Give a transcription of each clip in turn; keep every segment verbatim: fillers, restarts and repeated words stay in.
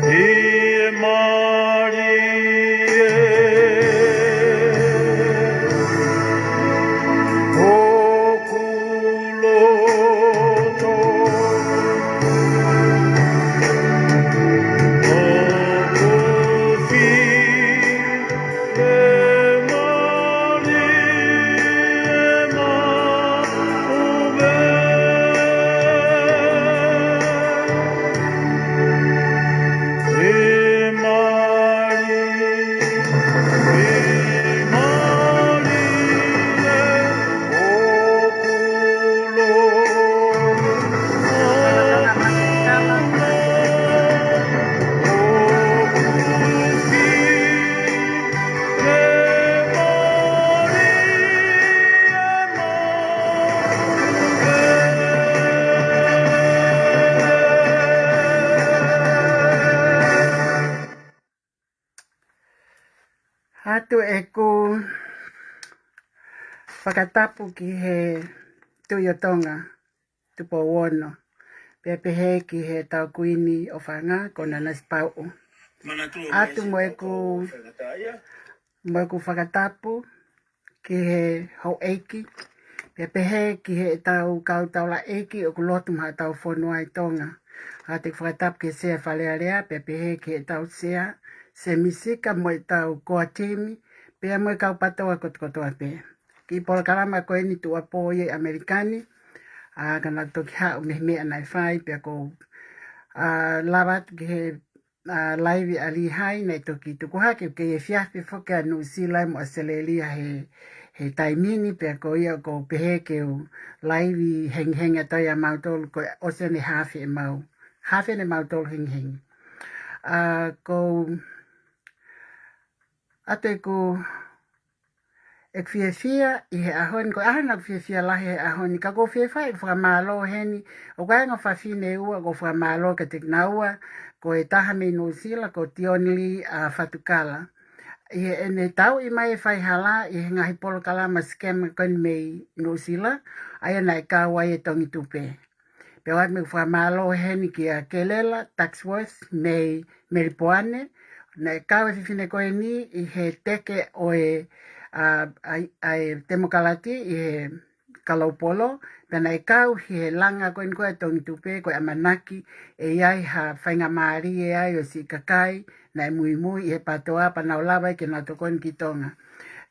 ʻIo mālie ʻoku loto ʻoku fi Atu ʻeku fakatapu ki he Tuʻi ʻo Tonga, Tupou Ono, pea pehē ki heʻetau Kuini ʻOfaʻanga ko Nanasipauʻu. Atu mo ʻeku, mo ʻeku fakatapu ki he houʻeiki, pea pehē ki heʻetau kau taulaʻeiki ʻoku lotu maʻa hotau fonua ʻi Tonga. ʻA ia ʻeku fakatapu ki he Sea Falealea, pea pehē ki heʻetau Sea, Sea Misika mo ʻetau core team, pea mo e kau PATOA kotokotoa pē. Kiʻi polokalama ko eni tuʻuapō ia ʻi ʻAmelika ni, ʻa, ka naʻe toki haʻu mei he meʻa naʻe fai, pea ʻoku ou, ʻa, lava atu ki he, ʻa, laivi ʻa Lihai naʻe toki tuku hake, ʻoku kei efiafi foki ʻa Nuʻusila mo ʻAositelēlia he, he taimi ni, pea ko ia ʻoku ou pehē ke u laivi hengihengi atu ai ʻa mautolu ko e ʻosi ʻene haafe ʻemau, haafe ʻene mautolu hengihengi. ʻA, ʻoku ou ʻatu ʻeku ʻeku fiefia ʻi he ʻaho ni, ko e ʻaho naʻa ku fiefia lahi he ʻaho ni, ka ʻoku ou fie fai ʻeku fakamālō heni, ʻoku ʻi ai e ongo fafine ʻe ua ʻoku ou fakamālō kiate kinaua, ko e taha mei Nuʻusila, ko Tioni Lī ʻa Fatukala. ʻI heʻene tauʻi mai e faihala, ʻi he ngaahi polokalama sikema ko eni mei Nuʻusila, ʻa ia naʻe kau ai e Tongi Tupe. Pea ʻoatu mo ʻeku fakamālō heni kia Kelela Taxworth mei Melipoane, naʻe kau e fefine ko eni ʻi he teke ʻo e, ʻa, ʻa, ʻa e temokalati ʻi he Kalaupolu, pea naʻe kau ʻi he langa ko eni ko e Tongi Tupe, ko e ʻamanaki ʻe ʻi ai ha faingamālie ai ʻo siʻi kakai naʻe muimui ʻi he PATOA pea nau lava ai ke nau tokoni ki Tonga.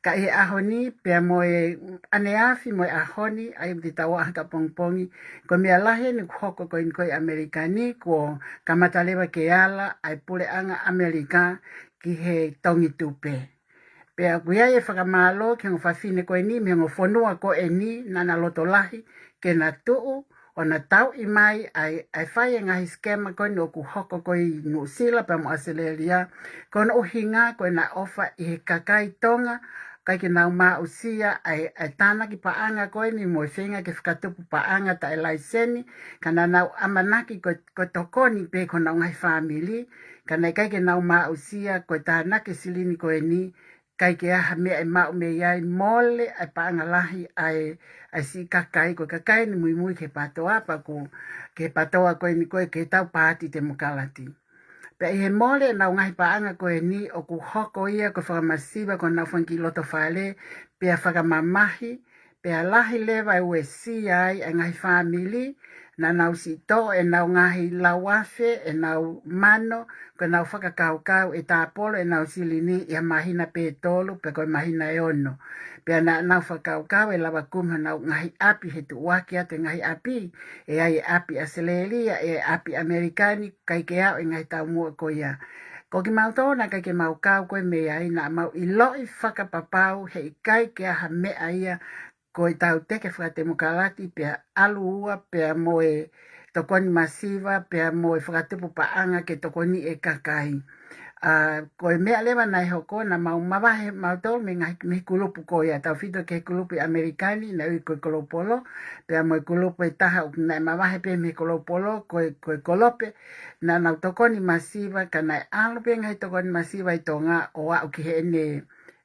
Ka ʻi he ʻaho ni, pea mo e ʻaneafi mo e ʻaho ni, ʻa ia ʻoku te tau ʻaʻahi ki ʻapongipongi, ko e meʻa lahi eni ʻoku hoko ko eni ko ē ʻi ʻAmelika ni, kuo kamata leva ke ala ʻa e puleʻanga ʻAmelika ki he Tongi Tupe. Pea ʻoku ʻi ai e fakamālō ki he ongo fafine ko eni, mei he ongo fonua ko eni, naʻa na loto lahi ke na tuʻu, ʻo na tauʻi mai ʻa e, ʻa e fai e ngaahi sikema ko eni ʻoku hoko ko ē ʻi Nuʻusila pea mo ʻAositelēlia, ko hono ʻuhinga ko ʻena ʻofa ʻi he kakai Tonga, ʻikai ke nau maʻusia ʻa e, ʻa e tānaki paʻanga ko eni mo e feinga ke fakatupu paʻanga taʻe laiseni, ka naʻa nau ʻamanaki ko e, ko e tokoni pē ki honau ngaahi fāmili, ka naʻe ʻikai ke nau maʻusia ko e tānaki silini ko eni, ʻikai ke ʻi ai ha meʻa ʻe maʻu mei ai, mole ʻa e paʻanga lahi ʻa e, ʻa e siʻi kakai, ko e kakai eni muimui ki he PATOA, pea ʻoku, ki he PATOA ko eni ko ē ki heʻetau paati temokalati. Pea ʻi he mole ʻenau ngaahi paʻanga ko eni ʻoku hoko ia ko e fakamasiva ki honau fanga kiʻi loto fale, pea fakamamahi, pea lahi leva e uesia ai ʻa e ngaahi fāmili, naʻa nau siʻi toʻo ʻenau ngaahi lauafe, ʻenau mano, ko ʻenau fakakaukau ʻe tāpolo ʻenau silini ʻi ha māhina pē ʻe tolu, pe ko e māhina ʻe ono. Pea naʻa nau fakakaukau ʻe lava kumi honau ngaahi ʻapi he tuʻuaki atu e ngaahi ʻapi, ʻe ʻi ai e ʻapi ʻAositelēlia, e ʻapi ʻAmelika ni, ʻikai ke aʻu e ngaahi taumuʻa ko ia. Ko kimautolu naʻe ʻikai ke mau kau ko ē mei ai, naʻa mau ʻiloʻi fakapapau heʻikai ke ʻi ai ha meʻa ia ko ʻetau teke fakatemokalati pea ʻalu ua pea mo e tokoni masiva pea mo e fakatupu paʻanga ke tokoni e kakai. ʻA, ko e meʻa leva naʻe hoko, naʻa mau mavahe mautolu mei he ngaahi, mei he kulupu ko ia, tautefito ki he kulupu ʻi ʻAmelika ni, naʻe ui ko e Kalaupolu, pea mo e kulupu ʻe taha ʻoku naʻe mavahe pē mei he Kalaupolu, ko e, ko e Kolope, naʻa nau tokoni masiva, ka naʻe ʻalu pē ngaahi tokoni masiva ʻi Tonga ʻo aʻu ki heʻene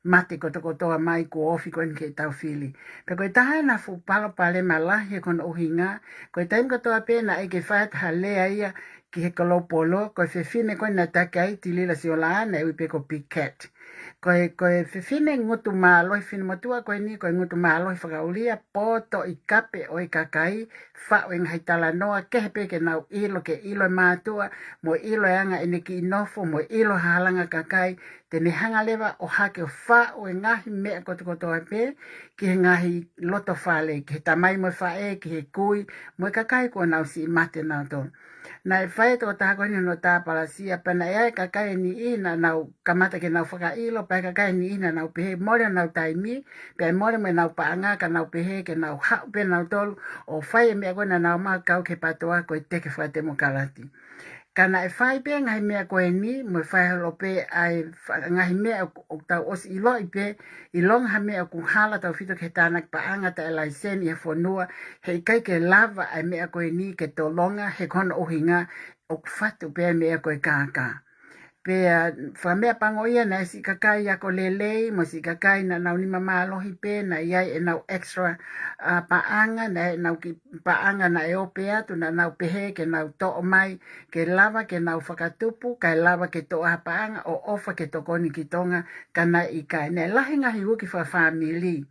mate kotokotoa mai kuo ofi ko eni ki heʻetau fili. Pea ko e taha ʻena fuʻu palopalema lahi he ko hono ʻuhinga, ko e taimi kotoa pē naʻe ʻikai ke fai atu ha lea ia ki he kolopolo, ko e fefine ko ē naʻe taki ai Tilila Siolaʻā, naʻe ui pē ko Piket. Ko e, ko e fefine ngutu mālohi, fefine motuʻa ko eni, ko e ngutu mālohi fakaʻulia, poto ʻi kape ʻo e kakai, faʻu e ngaahi talanoa, kehe pē ke nau ʻilo, ke ʻilo e mātuʻa, mo ʻilo e anga ʻene kiʻi nofo, mo ʻilo ha halanga kakai, te ne hanga leva ʻo hake ʻo faʻu e ngaahi meʻa kotokotoa pē, ki he ngaahi loto fale, ki he tamai mo e faʻē, ki he kui, mo e kakai kuo nau siʻi mate nautolu. Naʻe fai e tokotaha ko eni hono tāpalasia, pea naʻe ʻi ai e kakai ʻe niʻihi naʻa nau kamata ke nau fakaʻilo, pea ʻi ai e kakai ʻe niʻihi naʻa nau pehē, mole honau taimi, pea mole mo ʻenau paʻanga, ka nau pehē ke nau haʻu pē nautolu, ʻo fai e meʻa ko ē naʻa nau maʻu kau ki he PATOA ko e teke fakatemokalati. Ka naʻe fai pē ngaahi meʻa ko eni, mo e fai holo pē ʻa e fa-, ngaahi meʻa ʻoku, ʻoku tau ʻosi ʻiloʻi pē, ʻilonga ha meʻa ʻoku hala tautefito ki he tānaki paʻanga taʻe laiseni ʻi he fonua, heʻikai ke lava ʻa e meʻa ko eni ke tolonga, he ko hono ʻuhinga ʻoku fatu pē meʻa ko e kākā. Pea fakameʻapango ia naʻe siʻi kakai ako lelei, mo siʻi kakai naʻa nau nima mālohi pē, naʻe ʻi ai ʻenau extra, ʻa, paʻanga, naʻe ʻenau kiʻi paʻanga naʻe ope atu, naʻa nau pehē ke nau toʻo mai, ke lava ke nau fakatupu, kae lava ke toʻo ha paʻanga ʻo ʻofa ke tokoni ki Tonga, ka naʻe ʻikai. Naʻe lahi ngaahi uki fakafāmili.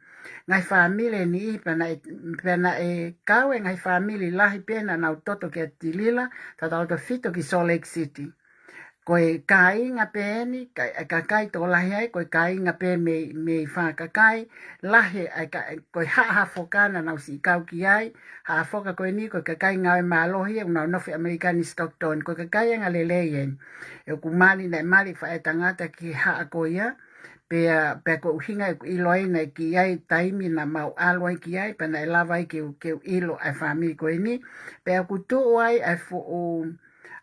Ngaahi fāmili ʻe niʻihi pea naʻe, pea naʻe kau e ngaahi fāmili lahi pē naʻa nau toto kia Tilila, tautautefito ki Salt Lake City. Ko e kāinga pē eni, ka, e kakai tokolahi ai, ko e kāinga pē mei, mei Fakakai, lahi, ʻa e ka, ko e Haʻa Hafoka naʻa nau siʻi kau ki ai, Haʻa Hafoka ko eni, ko e kakai ngāue mālohi, ʻoku nau nofo ʻi ʻAmelika ni Stockton, ko e kakai anga lelei eni. ʻOku mali, naʻe mali faʻē tangata ki he haʻa ko ia, pea, pea ko e ʻuhinga ʻeku ʻilo ai naʻe ʻi ai taimi naʻa mau ʻalu ai ki ai, pea naʻe lava ai ke u, ke u ʻilo ʻa e fāmili ko eni, pea ʻoku tuʻu ai ʻa e fuʻu,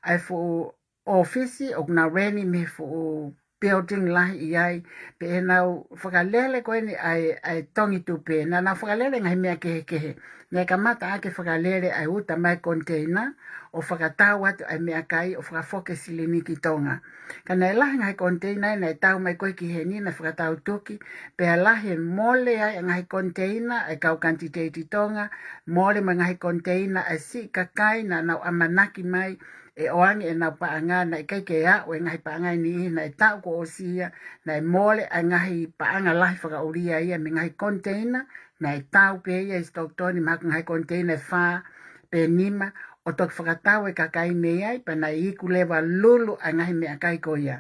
ʻa e fuʻu ʻōfisi ʻoku nau reni mei he fuʻu building lahi ʻi ai, pea ʻenau fakalele ko eni ʻa e, ʻa e tongi tupe. Naʻa nau fakalele ngaahi meʻa kehekehe. Naʻe kamata ʻaki e fakalele ʻa e uta mai container, ʻo fakatau atu ʻa e meʻakai, ʻo fakafoki e silini ki Tonga. Ka naʻe lahi ngaahi container naʻe tau mai ko ē ki heni, naʻe fakatau tuki, pea lahi e mole ai ʻa e ngaahi container ʻa e kau kanititeiti Tonga, mole mo e ngaahi container ʻa e siʻi kakai naʻa nau ʻamanaki mai, ʻe ʻoange ʻenau paʻanga, naʻe ʻikai ke aʻu e ngaahi paʻanga ʻe niʻihi, naʻe taʻu kuo ʻosi ia, naʻe mole ʻa e ngaahi paʻanga lahi fakaʻulia ia mei he ngaahi container, naʻe tau pē ia ʻi Stockton, mahalo ko e ngaahi container ʻe fā pe nima, ʻo toki fakatau e kakai mei ai, pea naʻe iku leva lulu ʻa e ngaahi meʻakai ko ia.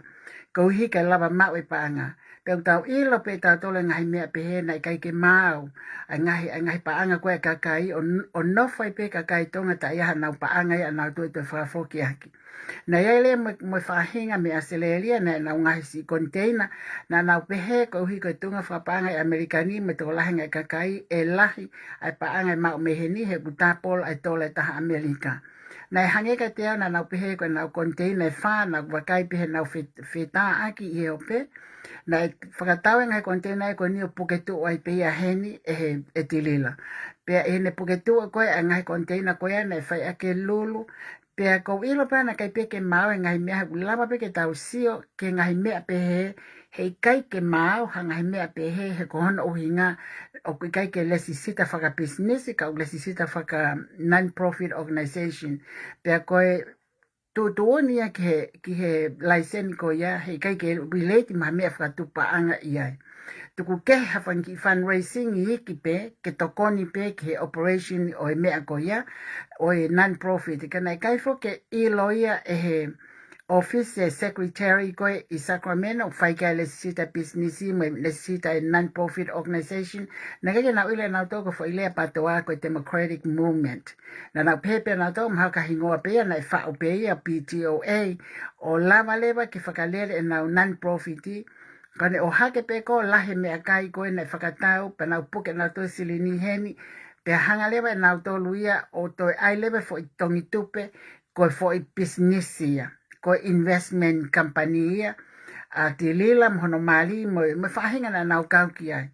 Koeʻuhi ke lava maʻu e paʻanga. Pea ʻoku tau ʻilo pē tautolu e ngaahi meʻa pehē naʻe ʻikai ke maau. ʻA e ngaahi, ʻa e ngaahi paʻanga ko ē ʻa e kakai ʻo, ʻo nofo ai pē kakai Tonga taʻe ʻi ai haʻanau paʻanga ia ʻa nautolu ʻe toe fakafoki ʻaki. Naʻe ʻi ai leva mo, mo e faʻahinga mei ʻAositelēlia, naʻa nau ngaahi siʻi container, naʻa nau pehē koeʻuhi ko e tuʻunga fakapaʻanga ʻi ʻAmelika ni mo e tokolahi e ngaahi kakai ʻe lahi ʻa e paʻanga ʻe maʻu mei heni he ʻoku tāpolo ʻa e tola ʻe taha ʻAmelika. Naʻe hangē kiate au naʻa nau pehē ko ʻenau container ʻe fā, naʻa ku vakai pē heʻenau fe-, fetāʻaki ʻi he ope, naʻe fakatau e ngaahi container ko eni ʻo puke tuʻu ai pē ia heni ʻe he, ʻe Tilila. Pea ʻi heʻene puke tuʻu ko ē ʻa e ngaahi container ko ia naʻe fai ʻaki e lulu. Pea ʻoku ou ʻilo pē naʻe ʻikai pē ke maau e ngaahi meʻa, ʻoku lava pē ke tau sio ki he ngaahi meʻa pehē, heʻikai ke maau ha ngaahi meʻa pehē, he ko hono ʻuhinga ʻoku ʻikai ke lesisita fakapisinisi, ka ʻoku lesisita faka non-profit organization. Pea ko e tuʻutuʻuni ia ki he, ki he laiseni ko ia, heʻikai ke relate mo ha meʻa fakatupu paʻanga ʻi ai. Tuku kehe ha fanga kiʻi fundraising iiki pē, ke tokoni pē ki he operation ʻo e meʻa ko ia, ʻo e non-profit. Ka naʻe ʻikai foki ke ʻilo ia ʻe he ʻōfisi ʻo e secretary ko ē ʻi Sacramento, ʻoku fai ki ai e lesisita pisinisi mo e lesisita e non-profit organization. Naʻe ʻikai ke nau ʻilo ʻe nautolu ko e foʻi lea PATOA ko e Democratic Movement. Naʻa nau pehē pē nautolu mahalo ko e hingoa pē ia naʻe faʻu pē ia P T O A, ʻo lava leva ke fakalele ʻenau non-profit. Ka ne ʻohake pē ko e lahi e meʻakai ko ē naʻe fakatau, pea nau puke nautolu e silini heni, pea hanga leva ʻe nautolu ia ʻo toe ʻai leva e foʻi tongi tupe, ko e foʻi pisinisi ia, ko e investment company ia, ʻa Tilila mo hono mali, mo, mo e faʻahinga naʻa nau kau ki ai.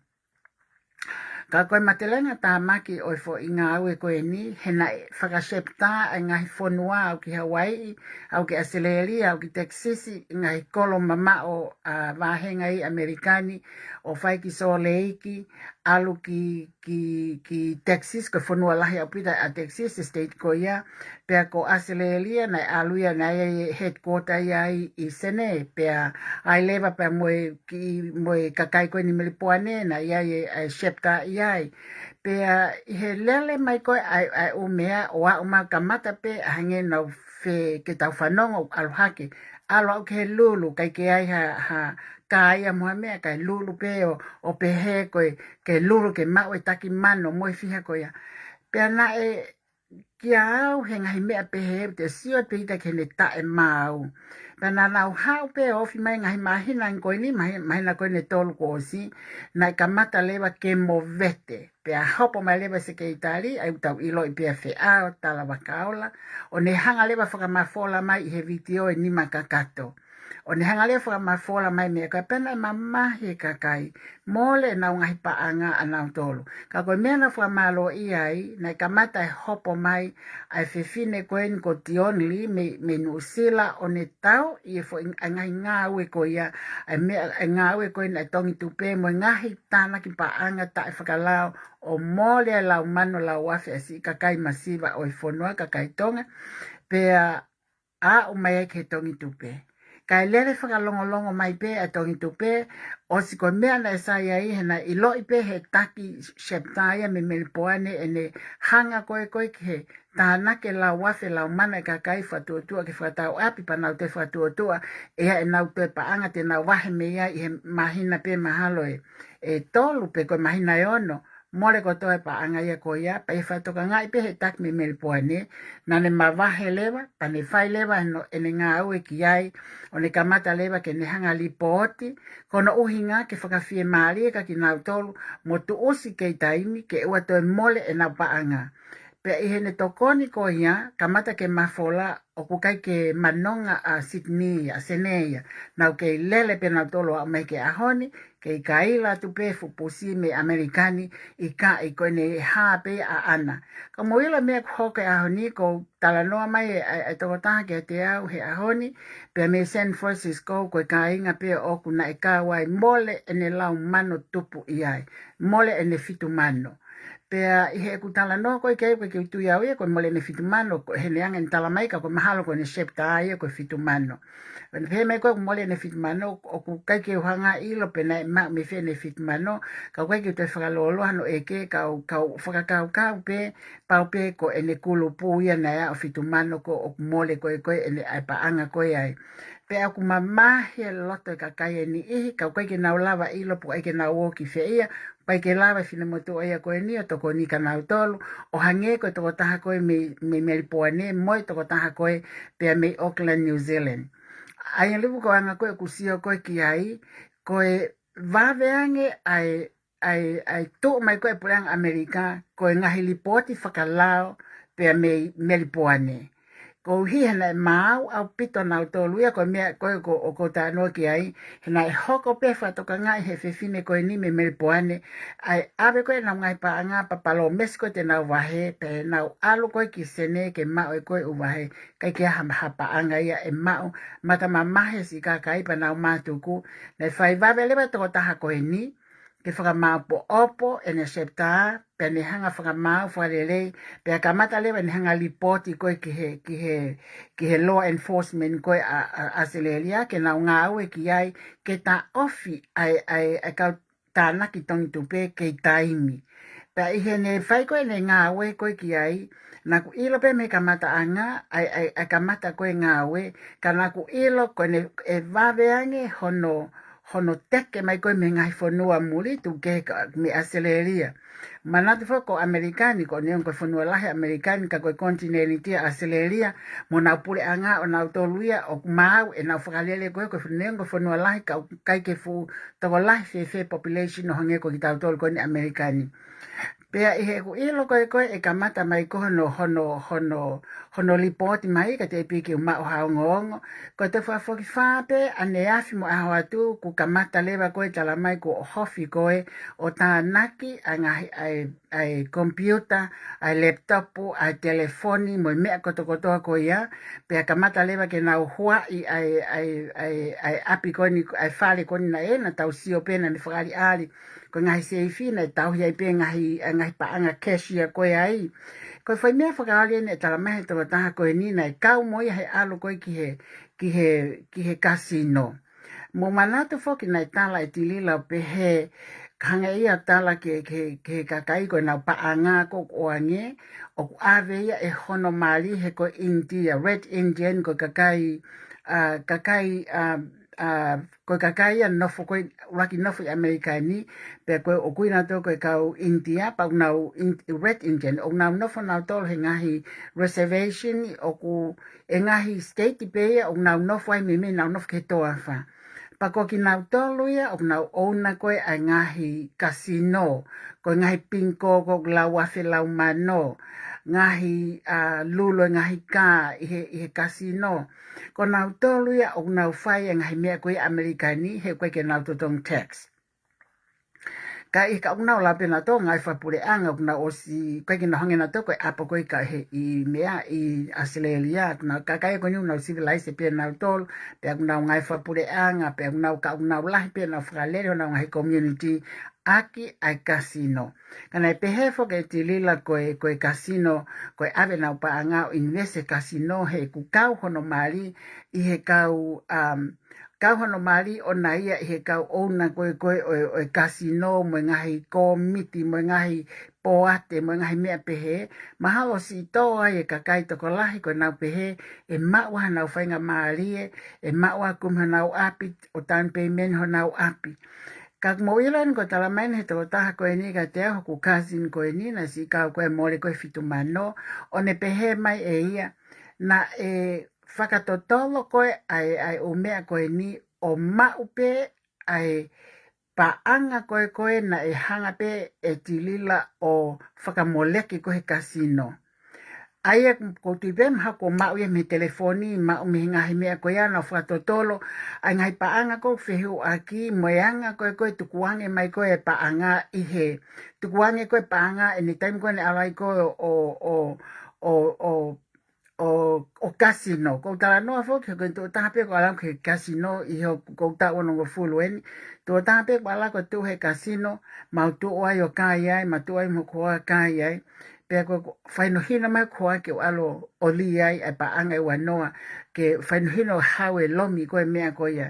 Ka ko e matelenga tāmaki ʻo e foʻi ngāue ko eni, he naʻe fakasepitā e ngaahi fonua aʻu ki Hawaiʻi, aʻu ki ʻAositelēlia, aʻu ki Texas, ngaahi kolo mamaʻo ʻa e vāhenga ʻi ʻAmelika ni, ʻo fai ki Sōlēiki, ʻalu ki, ki, ki Texas, ko e fonua lahi ʻaupito ʻa Texas, state ko ia, Pea ko ʻAositelēlia naʻe ʻalu ia, naʻe ʻi ai e headquarter ia ʻi, ʻi Senē, pea ʻi ai leva pea mo e kiʻi, mo e kakai ko eni Melipoane, naʻe ʻi ai e, e chapter ʻi ai. Pea ʻi he lele mai ko ē ʻa e, ʻa e ʻū meʻa ʻo aʻu mai kamata pē ʻa hangē naʻa nau fie ke tau fanongo ʻalu hake, ʻalu aʻu ki he Lulu, ʻikai ke ʻi ai ha, ha kā ia mo ha meʻa, kae Lulu pē ʻo, ʻo pehē ko e, ke Lulu ke maʻu e taki mano mo e fiha ko ia. Pea naʻe kia au he ngaahi meʻa pehē, te sio pē ita ki heʻene taʻemaau. Pea naʻa nau haʻu pē ʻo ofi mai ngaahi māhina ko eni, māhi-, māhina ko eni ʻe tolu kuo ʻosi, naʻe kamata leva ke movete. Pea hopo mai leva e sekelitali, ʻa ia ʻoku tau ʻiloʻi pē ʻa Feʻao Talavakaola, ʻo ne hanga leva fakamafola mai ʻi he vitiō e nima kakato. ʻO ne hanga leva fakamafola mai meʻa ko ia, pea naʻe mamahi e kakai, mole ʻenau ngaahi paʻanga ʻanautolu. Ka ko e meʻa naʻa ku fakamālōʻia ai, naʻe kamata e hopo mai ʻa e fefine ko eni ko Dion Lee mei, mei Nuʻusila, ʻo ne tauʻi e foʻi, ʻa e ngaahi ngāue ko ia, ʻa e meʻa, ʻa e ngāue ko eni ʻa e Tongi Tupe mo e ngaahi tānaki paʻanga taʻefakalao, ʻo mole e lau mano lau afe ʻa e siʻi kakai masiva ʻo e fonua, kakai Tonga. Pea aʻu mai ai ki he Tongi Tupe. Kae lele fakalongolongo mai pē ʻa e Tongi Tupe, ʻosi ko e meʻa naʻe sai ai, he naʻe ʻiloʻi pē he taki chapter ia mei Melipoane ʻene hanga ko ē ko ē ki he tānaki e lau afe lau mano e kakai, fakatuʻotuʻa ke fakatau ʻapi pea nau toe fakatuʻotuʻa ʻe ʻi ai ʻenau toe paʻanga te nau vahe mei ai ʻi he māhina pē mahalo ʻe, ʻe tolu pe ko e māhina ʻe ono. Mole kotoa e paʻanga ia ko ia, pea ʻi he fakatokangaʻi pē he taki mei Melipoane, naʻa ne mavahe leva, pea ne fai leva ʻene, ʻene ngāue ki ai, ʻo ne kamata leva ke ne hanga lipooti, ko hono ʻuhinga ke fakafiemālie kia kinautolu, mo tuʻusi kei taimi, ke ʻoua toe mole ʻenau paʻanga. Pea ʻi heʻene tokoni ko ia, kamata ke mafola, ʻoku ʻikai ke manonga ʻa Sydney, ʻa Senē ia. Nau kei lele pē nautolu ʻo aʻu mai ki he ʻaho ni, kei kaila atu pē fuʻu pusi mei ʻAmelika ni, ʻikai ko ʻene hā pē ʻaʻana. Ka mou ʻilo e meʻa ʻoku hoko he ʻaho ni, ʻoku talanoa mai e, e, e tokotaha kiate au he ʻaho ni, pea mei San Francisco, ko e kāinga pē ʻoku naʻe kau ai, mole ʻene lau mano tupu ʻi ai, mole ʻene fitu mano. Pea ʻi heʻeku talanoa ko ē ki ai, ʻoku ʻikai ke u tui au ia ko e mole ʻene fitu mano, ko e heni ange ʻene tala mai ka ko e mahalo ko ʻene chapter ia ko e fitu mano. Pea ne pehē mai ko ē ʻoku mole ʻene fitu mano, ʻoku ʻikai ke u hanga ʻilo pe naʻe maʻu mei fē ʻene fitu mano, ka ʻoku ʻikai ke u toe fakalōloa hono ʻeke, kau, kau fakakaukau pē, pau pē ko ʻene kulupu ia naʻe aʻu fitu mano ko ʻoku mole ko ē ko ē ʻene ʻa e paʻanga ko ē ai. Pea ʻoku mamahi e loto e kakai ʻe niʻihi, ka ʻoku ʻikai ke nau lava ʻilo pe ʻoku ʻikai ke nau ō ki fē ia, ʻikai ke lava e finemotuʻa ia ko eni ʻo tokoni kia nautolu, ʻo hangē ko e tokotaha ko ē mei, mei Melipoane, mo e tokotaha ko ē pea mei Auckland, New Zealand. ʻA ia leva ko e anga ko ē ʻoku sio ko ē ki ai, ko e vave ange ʻa e, ʻa e, ʻa e tuʻu mai ko ē ʻa e Puleʻanga ʻAmelika, ko e ngaahi lipooti fakalao pea mei Melipoane. Koeʻuhi he naʻe maau ʻaupito nautolu ia, ko e meʻa ko ē ʻoku, ʻoku ou talanoa ki ai, he naʻe hoko pē fakatokangaʻi he fefine ko eni mei Melipoane, ʻa e ʻave ko ē ʻenau ngaahi paʻanga pea palōmesi ko ē te nau vahe, pea nau ʻalu ko ē ki Senē ke maʻu ʻe ko ē ʻū vahe, ʻikai ke ʻi ai ha, ha paʻanga ia ʻe maʻu, mata mamahi e siʻi kakai pea nau mātuku, naʻe fai vave leva e tokotaha ko eni, ke fakamāʻopoʻopo ʻene chapter, pea ne hanga fakamaau fakalelei, pea kamata leva ʻene hanga lipooti ko ē ki he, ki he, ki he law enforcement ko ē ʻa, ʻa, ʻAositelēlia, ke nau ngāue ki ai, ke taʻofi ʻa e, ʻa e, ʻa e kau tānaki Tongi Tupe kei taimi. Pea ʻi heʻene fai ko ē ʻene ngāue ko ē ki ai, naʻa ku ʻilo pē mei he kamataʻanga, ʻa e, ʻa e, ʻa e kamata ko ē ngāue, ka naʻa ku ʻilo ko ʻene, ʻe vave ange hono, hono teke mai ko ē mei he ngaahi fonua muli tuku kehe ka, mei ʻAositelēlia. Manatu foki ko ʻAmelika ni, ko e neongo ko e fonua lahi ʻAmelika ni, ka ko e konitinēniti ʻa ʻAositelēlia, mo honau puleʻanga ʻo nautolu ia, ʻoku maau ʻenau fakalele ko ē, ko e neongo ko e fonua lahi, ka ʻoku ʻikai ke fuʻu tokolahi fēfē population ʻo hangē ko kitautolu ko eni ʻAmelika ni. Pea ʻi heʻeku ʻilo ko ē ko ē ʻe kamata mai ko ē hono, hono, hono, hono lipooti mai, ka te piki u maʻu ha ongoongo. Ko e toe fakafokifā pē ʻaneafi mo e ʻaho atu, kuo kamata leva ko ē tala mai kuo ʻohofi ko ē ʻo tānaki ʻa e ngaahi ʻa e ʻa e computer, ʻa e laptop, ʻa e telefoni, mo e meʻa kotokotoa ko ia, pea kamata leva ke nau huaʻi ʻa e, ʻa e, ʻa e, ʻa e ʻapi ko eni, ʻa e fale ko eni naʻe, naʻa tau sio pē naʻa ne fakaʻaliʻali, ko e ngaahi seifi naʻe tauhi ai pē ngaahi, ʻa e ngaahi paʻanga cash ia ko ē ai. Ko e foʻi meʻa fakaoli eni ʻe talamai he tokotaha ko eni naʻe kau mo ia he ʻalu ko ē ki he, ki he, ki he kasino. Mou manatu foki naʻe tala ʻe Tilila ʻo pehē, hangē ia ʻo tala ki he, ki he, ki he kakai ko ʻenau paʻanga ko ē ʻoku ʻoange, ʻoku ʻave ia ʻe hono mali he ko e India, Red Indian, ko e kakai, ʻa, kakai, ʻa, ʻa, ko e kakai ia nofo ko ē, ʻuluaki nofo ʻi ʻAmelika ni, pea ko ē ʻoku ui nautolu ko e kau India, pea ʻoku nau In-, Red Indian, ʻoku nau nofo nautolu he ngaahi reservation, ʻoku ʻi he ngaahi state pē ia ʻoku nau nofo ai, meimei nau nofo ki he toafa. Pea ko kinautolu ia ʻoku nau ʻouna ko ē ʻa e ngaahi kasino, ko e ngaahi bingo ko ē ʻoku lau afe lau mano, ngaahi, ʻa, lulu e ngaahi kā ʻi he, ʻi he kasino. Ko nautolu ia ʻoku nau fai e ngaahi meʻa ko ē ʻi ʻAmelika ni, he ʻoku ʻikai ke nau totongi tax. Ka ʻi he ka ʻoku nau lau pē nautolu ngaahi fakapuleʻanga, ʻoku nau ʻosi, ʻikai ke nau hangē nautolu ko e ʻapo ko ē ka he ʻi meʻa ʻi ʻAositelēlia, ʻoku nau kakai ko eni ʻoku nau civilized pē nautolu, pea ʻoku nau ngaahi fakapuleʻanga, pea ʻoku nau ka ʻoku nau lahi pē ʻenau fakalele honau ngaahi community ʻaki ʻa e kasino. Ka naʻe pehē foki ʻe Tilila ko e, ko e kasino, ko e ʻave ʻenau paʻanga ʻo invest he kasino he ʻoku kau hono mali ʻi he kau, um, kau hono mali ʻona ia ʻi he kau ʻouna ko ē ko ē ʻo e, ʻo e kasino mo e ngaahi kōmiti mo e ngaahi poate mo e ngaahi meʻa pehē. Mahalo ʻosi tō ai e kakai tokolahi ko ʻenau pehē ʻe maʻu ʻenau faingamālie, ʻe maʻu ʻa e kumi honau ʻapi, ʻo down payment honau ʻapi. Ka mou ʻilo eni ko e talamai eni he tokotaha ko eni kiate au, hoku cousin ko eni, naʻe siʻi kau ko ē mole ko ē fitu mano, ʻo ne pehē mai ʻe ia, naʻe fakatotolo ko ē ʻa e, ʻa e ʻū meʻa ko eni ʻo maʻu pē ʻa e paʻanga ko ē ko ē naʻe hanga pē ʻe Tilila ʻo fakamoleki ko ē he kasino. ʻA ia ʻoku ou tui pē mahalo kuo maʻu ia mei he telefoni, maʻu mei he ngaahi meʻa ko ia naʻa nau fakatotolo ʻa e ngaahi paʻanga ko ē ʻoku fehuʻaki mo e anga ko ē ko ē tukuange mai ko ē paʻanga ʻi he, tukuange ko ē paʻanga ʻi he taimi ko ē naʻe ʻalu ai ko ē ʻo, ʻo, ʻo, ʻo, ʻo, ʻo kasino. ʻOku ou talanoa foki, ko e tuʻo taha pē ʻoku ʻalu au ki he kasino ʻi hoku, ko e taʻu onongofulu eni. Tuʻo taha pē ʻoku ʻalu au ʻo tuʻu he kasino, mau tuʻu ai ʻo kai ai, mau tuʻu ai mo hoku hoa ʻo kai ai. Pea ko e, ko e fai mahino mai hoku hoa ke u ʻalu ʻo lī ai ʻa e paʻanga ʻe uanoa, ke fai mahino ʻoku haʻu e lomi ko ē meʻa ko ia.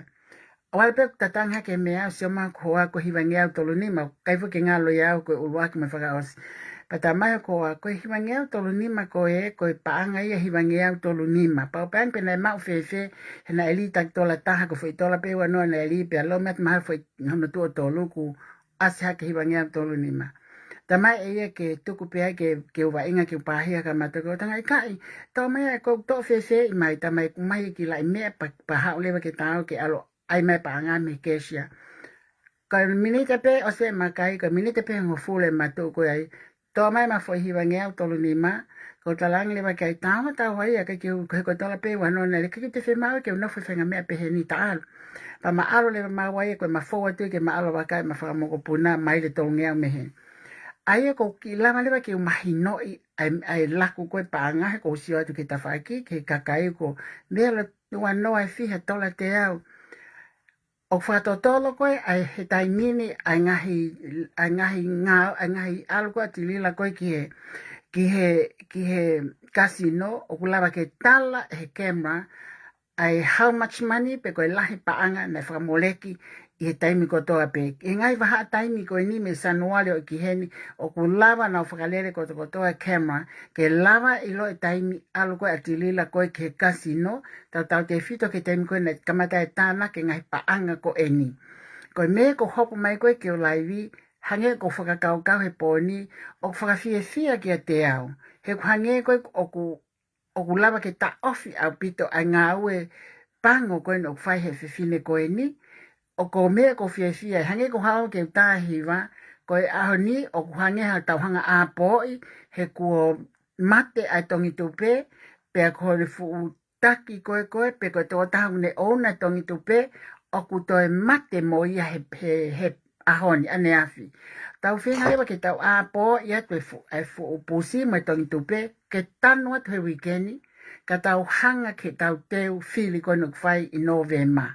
ʻOku ʻalu pē ʻo tatangi hake e meʻa, ʻo sio mai hoku hoa ko e hivangeau tolu nima, ʻikai foki ke ngalo ia au ko e ʻuluaki mo e fakaʻosi. Pea talamai hoku hoa, ko e hivangeau tolu nima ko ē, ko e paʻanga ia hivangeau tolu nima. Pea u pehē ange pe naʻe maʻu fēfē, he naʻe lī taki tola taha, ko e foʻi tola pē ʻe uanoa naʻe lī, pea lomi atu mahalo foʻi hono tuʻo tolu kuo ʻasi hake hivangeau tolu nima. Talamai ʻe ia ke tuku pē ai ke, ke u vaʻinga ke u pāhia ka matoke o tanga ʻikai. Talamai ʻe ia ko e toʻo fēfē ʻi mai, talamai ʻoku ʻomai e kiʻi laʻi meʻa pea, pea haʻu leva ke tau ke ʻalu ʻai mai paʻanga mei he cashier. Ko e miniti pē ʻosi e makai, ko e miniti pē hongofulu e matuʻu ko ē ai. Toʻo mai ʻema foʻi hivangeau tolu nima, ko e talaange leva ki ai, tau, tau ai, ʻikai ke u, ko e, ko e tola pē ʻe uanoa naʻe lī, ʻikai ke te fiemaʻu ke u nofo he faʻahinga meʻa pehē ni, ta ʻalu. Pea ma ʻalu leva maua ia, ko ʻema fou atu ke ma ʻalu ʻo vakai ʻema fanga mokopuna, maile tolungeau mei heni. ʻA ia ʻoku ou kiʻi lava leva ke u mahinoʻi ʻa e, ʻa e laku ko ē paʻanga he ʻoku ou sio atu ki he tafaʻaki, ki he kakai ko e meʻa ʻe uanoa ʻe fiha tola teau. ʻOku fakatotolo ko ē ʻa e he taimi ni ʻa e ngaahi, ʻa e ngaahi ngā-, ʻa e ngaahi ʻalu ko ē ʻa Tilila ko ē ki he, ki he, ki he kasino, ʻoku lava ke tala ʻe he camera ʻa e how much money pe ko e lahi paʻanga naʻe fakamoleki ʻi he taimi kotoa pē. ʻI he ngaahi vahaʻa taimi ko eni mei Sānuali ʻo aʻu ki heni, ʻoku lava nau fakalele kotokotoa e camera, ke lava ʻilo e taimi ʻalu ko ē ʻa Tilila ko ē ki he kasino, tautautefito ki he taimi ko ē naʻe kamata e tānaki e ngaahi paʻanga ko eni. Ko e meʻa ʻoku hopo mai ko ē ke u laivi, hangē ko e fakakaukau he pō ni, ʻoku fakafiefia kiate au. He ʻoku hangē ko ē ʻoku, ʻoku lava ke taʻofi ʻaupito ʻa e ngāue pango ko eni ʻoku fai he fefine ko eni, ʻoku ou meʻa ʻoku ou fiefia ai, hangē ko e haʻu ke u tā hiva, ko e ʻaho ni ʻoku hangē ha tau hanga ʻāpoʻi, he kuo mate ʻa e tongitupe, pea ko e fuʻu taki ko ē ko ē, pe ko e tokotaha ʻoku ne ʻouna e tongitupe, ʻoku toe mate mo ia he, he, he ʻaho ni, ʻaneafi. Tau feinga leva ke tau ʻāpoʻi atu e fu-, e fuʻu pusi mo e tongi tupe, ke tanu atu he uike ni, ka tau hanga ke tau teu fili ko eni ʻoku fai ʻi Nōvema.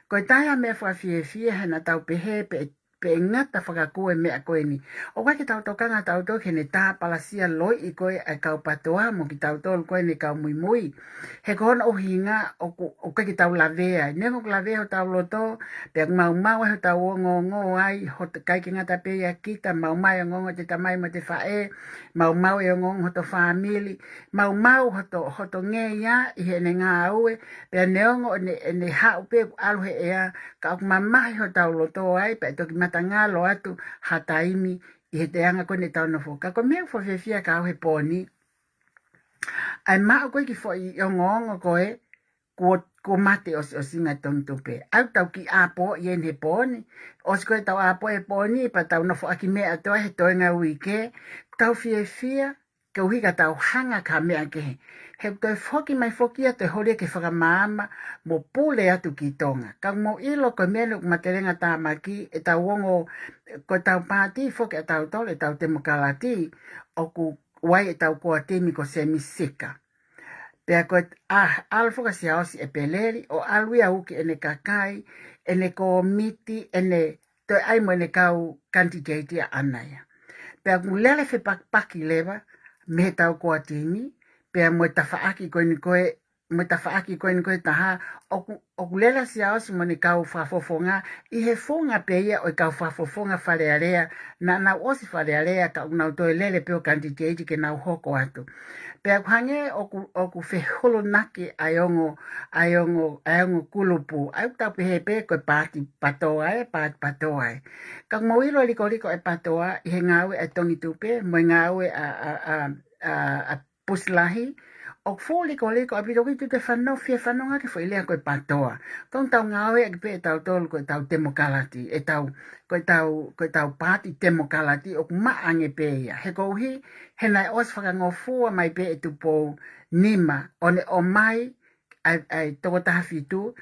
Ko e taha e meʻa fakafiefia he naʻa tau pehē pe, pe ngata fakakū e meʻa ko eni. ʻOku ʻikai ke tau tokanga tautolu ki heʻene tāpalasia loiʻi ko ē ʻa e kau PTOA mo kitautolu ko eni kau muimui. He ko hono ʻuhinga ʻoku, ʻoku ʻikai ke tau lavea. Neongo ʻoku lavea hotau loto, pea maumau ai hotau ongoongo ai, hoto ʻikai ke ngata pē ia kita, maumau e ongoongo ʻo e tamai mo e faʻē, maumau e ongoongo hoto fāmili, maumau hoto, hoto ngeia ʻi heʻene ngāue, pea neongo ʻene, ʻene haʻu pē ʻoku ʻalu he ʻea, ka ʻoku mamahi hotau loto ai, pea toki matangalo atu ha taimi ʻi he anga ko eni ʻetau nofo. Ka ko e meʻa fakafiefia ka au he pō ni, ʻa e maʻu ko ē kiʻi foʻi ongoongo ko ē, kuo, kuo mate ʻosiʻosinga e tongi tupe. ʻOku tau kiʻi ʻāpoʻi eni he pō ni, ʻosi ko ē ʻetau ʻāpoʻi he pō ni, pea tau nofoʻaki meʻa ʻe toe he toenga uike, tau fiefia, koeʻuhi ka tau hanga ki ha meʻa kehe. He ʻoku toe foki mai foki ia, toe holi ia ke fakamaama mo pule atu ki Tonga. Ka mou ʻilo ko e meʻa ni ʻoku matelenga tāmaki, ʻetau ongo, ko ʻetau paati foki ʻatautolu, ʻetau temokalati, ʻoku ʻi ai ʻetau core team ko Semi Sika. Pea ko e, ʻa, ʻalu foki ʻa Siaosi ʻEpeleli, ʻo ʻalu ia ʻo uki ʻene kakai, ʻene kōmiti, ʻene toe ʻai mo ʻene kau kanititeiti ʻaʻana ia. Pea ʻoku lele fepakipaki leva mei heʻetau core team, pea mo e tafaʻaki ko eni ko ē, mo e tafaʻaki ko eni ko ē ʻe taha, ʻoku, ʻoku lele ʻa Siaosi mo ʻene kau fakafofonga ʻi he funga pē ia ʻo e kau fakafofonga Fale Alea, naʻa nau ʻosi Fale Alea ka ʻoku nau toe lele pē ʻo kanititeiti ke nau hoko atu. Pea ʻoku hangē ʻoku, ʻoku fehulunaki ʻa e ongo, ʻa e ongo, ʻa e ongo kulupu, ʻa ia ʻoku tau pehē pē ko e paati PTOA ē, paati PTOA ē. Ka mou ʻilo e likoliko ʻa e PTOA ʻi he ngāue ʻa e tongi tupe, mo e ngāue ʻa, ʻa, ʻa, ʻa, ʻa Pusi Lahi, ʻoku fuʻu likoliko ʻaupito, ʻoku ʻikai te u toe fanongo, fie fanongo ki he foʻi lea ko e PTOA. Tonu tau ngāueʻaki pē ʻe tautolu ko ʻetau temokalati, ʻetau, ko ʻetau, ko ʻetau paati temokalati ʻoku maʻa ange pē ia. He koeʻuhi, he naʻe ʻosi fakangofua mai pē ʻe Tupou Nima, ʻo ne ʻomai ʻa e, ʻa e toko taha fitu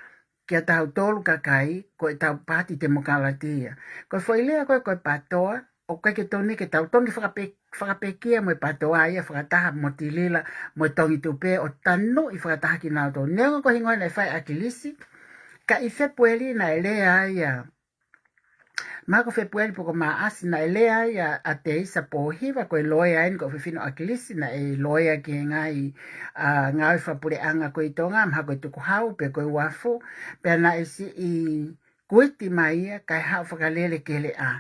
kia tautolu kakai, ko ʻetau paati temokalati ia. Ko e foʻi lea ko ē ko e PTOA, ʻoku ʻikai ke tonu ke tau tonu ke fakape-, fakapekia mo e PTOA ia fakataha mo Tilila, mo e tongi tupe ʻo tanuʻi fakataha kinautolu. Neongo ko e hingoa naʻe fai ʻe ʻAkilisi, ka ʻi Fepueli naʻe lea ai ʻa, mahalo ko Fepueli pe ko Maʻasi naʻe lea ai ʻa, ʻa Teisa Pōhiva, ko e loea eni ko e ʻofefine ʻo ʻAkilisi, naʻe loea ki he ngaahi, ʻa, ngāue fakapuleʻanga ko ē ʻi Tonga, mahalo ko e tukuhau pe ko e uafu, pea naʻe siʻi kuiti mai ia, kae haʻu fakalele ki he lea.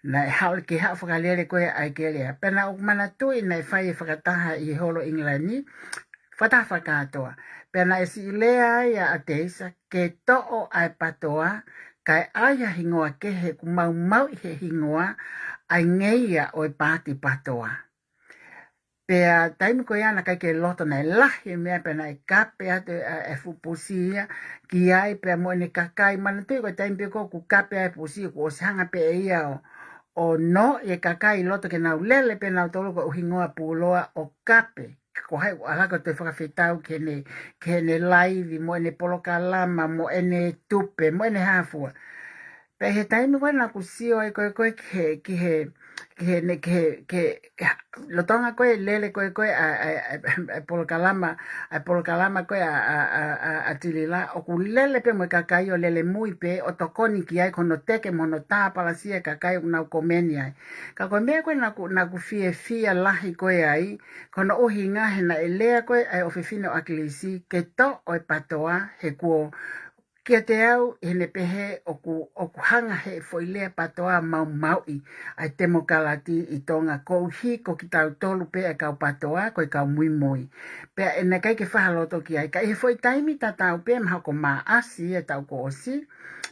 Naʻe haʻu ke haʻu fakalele ko ē ʻa e ki he lea. Pea naʻa ku manatuʻi naʻe fai e fakataha ʻi he holo ʻIngilani, fakataha fakakātoa. Pea naʻe siʻi lea ai ʻa ʻAteisa, ke toʻo ʻa e PTOA, kae ʻai ha hingoa kehe ʻoku maumauʻi he hingoa ʻa e ngeia ʻo e paati PTOA. Pea taimi ko ia naʻe ʻikai ke loto, naʻe lahi e meʻa, pea naʻe kape atu ʻa e fuʻu pusi ia ki ai pea mo ʻene kakai. Manatuʻi ko e taimi pē ko ē ʻoku kape ai e pusi, kuo ʻosi hanga pē ʻe ia ʻo, ʻo noʻi e kakai ʻi loto ke nau lele pē nautolu ko e hingoa puloa ʻo kape. Ko hai ʻoku ʻalu ko e toe fakafetau ki heʻene, ki heʻene laivi mo ʻene polokalama, mo ʻene tupe, mo ʻene hā fua. Pea ʻi he taimi ko ē naʻa ku sio ai ko ē ko ē ki he, ki he, ki he, ne, ki he, ki he, lolotonga ko ē lele ko ē ko ē ʻa, ʻa, ʻa, ʻa, ʻa polokalama, ʻa polokalama ko ē ʻa, ʻa, ʻa, ʻa, ʻa Tilila, ʻoku lele pē mo e kakai ʻo lele mui pē, ʻo tokoni ki ai ko hono teke mo hono tāpalasia e kakai ʻoku nau komeni ai. Ka ko e meʻa ko ē naʻa ku, naʻa ku fiefia lahi ko ē ai, ko hono ʻuhinga he naʻe lea ko ē ʻa e ʻofefine ʻo ʻAkilisi, ke toʻo e PTOA, he kuo, kiate au, heʻene pehē ʻoku, ʻoku hanga he foʻi lea PTOA maumauʻi ʻa e temokalati ʻi Tonga, koeʻuhi ko kitautolu pē ʻa e kau PTOA, ko e kau muimui. Pea ʻe naʻe ʻikai ke fakaloto ki ai. Ka ʻi he foʻi taimi tatau pē, mahalo ko Maʻasi ʻo e taʻu kuo ʻosi,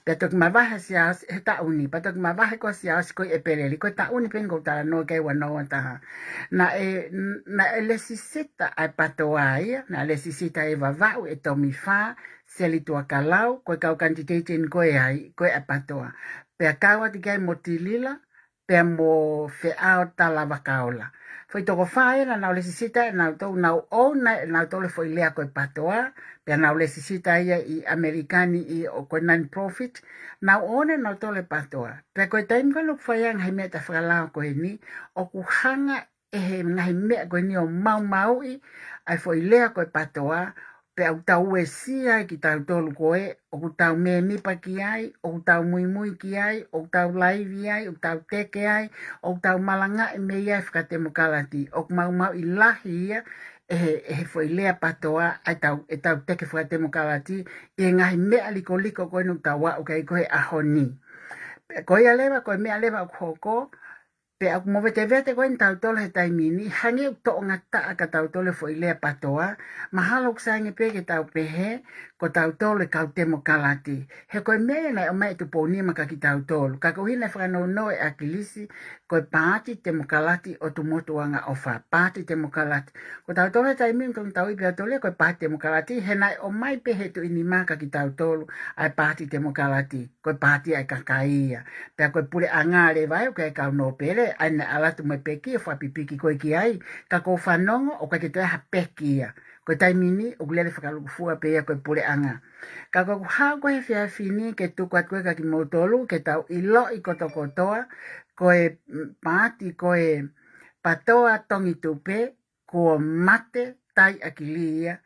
pea toki mavahe ʻa Siaosi, he taʻu ni, pea toki mavahe ko ē ʻa Siaosi ko ē ʻi ʻEpeleli, ko e taʻu ni pē eni ʻoku ou talanoa ki ai, ua noa taha. Naʻe, naʻe lēsisita ʻa e PTOA ia, naʻe lēsisita ʻe Vavaʻu, ʻe Tomifā, Seli Tuakalau, ko e kau kanititeiti eni ko ē ai, ko ē ʻa e PTOA. Pea kau atu ki ai mo Tilila, pea mo Feʻao Talavakaola. Foʻi toko fā ia naʻa nau lēsisita ʻe nautolu, nau ʻouna ʻe nautolu e foʻi lea ko e PATOA, pea nau lēsisita ia ʻi ʻAmelika ni ʻi ʻo ko e non-profit, nau ʻouna ʻe nautolu e PATOA. Pea ko e taimi ko ē naʻa ku fai ai e ngaahi meʻa taʻefakalao ko eni, ʻoku hanga ʻe he ngaahi meʻa ko eni ʻo maumauʻi ʻa e foʻi lea ko e PATOA, pea ʻoku tau uesia ai kitautolu ko ē, ʻoku tau mēmipa ki ai, ʻoku tau muimui ki ai, ʻoku tau laivi ai, ʻoku tau teke ai, ʻoku tau malangaʻi mei ai e fakatemokalati, ʻoku maumauʻi lahi ia ʻe he, ʻe he foʻi lea PATOA ʻa e tau, ʻetau teke fakatemokalati ʻi he ngaahi meʻa likoliko ko eni ʻoku tau aʻu ki ai ko ē he ʻaho ni. Pea ko ia leva, ko e meʻa leva ʻoku hoko, pea ʻoku movetevete ko eni tautolu he taimi ni, hangē ʻoku toʻongataʻa kia tautolu e foʻi lea PATOA, mahalo ʻoku sai ange pē ke tau pehē, ko tautolu e kau temokalati. He ko e meʻa ia naʻe ʻomai ʻe Tupou Nima kia kitautolu. Ka ko e ʻuhinga e fakanounou ʻa ʻAkilisi, ko e Paati Temokalati ʻo Tumotu Angaʻofa, Paati Temokalati. Ko tautolu he taimi ni ʻoku tau ui pē ʻa tautolu ia ko e Paati Temokalati, he naʻe ʻomai pē he Tuʻi Nima kia kitautolu ʻa e Paati Temokalati, ko e paati ʻa e kakai ia. Pea ko e puleʻanga leva ia ʻoku ʻi ai e kau nōpele, ʻa ia naʻe ʻalu atu mo e peki ʻo fakapipiki koe ki ai, ka ʻoku ou fanongo ʻoku ʻikai ke toe ʻi ai ha peki ia. Ko e taimi ni ʻoku lele fakalūkufua pē ia ko e puleʻanga. Ka ko ʻeku haʻu ko ē he efiafi ni ke tuku atu ko ē kia kimoutolu, ke tau ʻiloʻi kotokotoa, ko e, mm, paati ko e PATOA Tongitupe, kuo mate Taiʻakili ia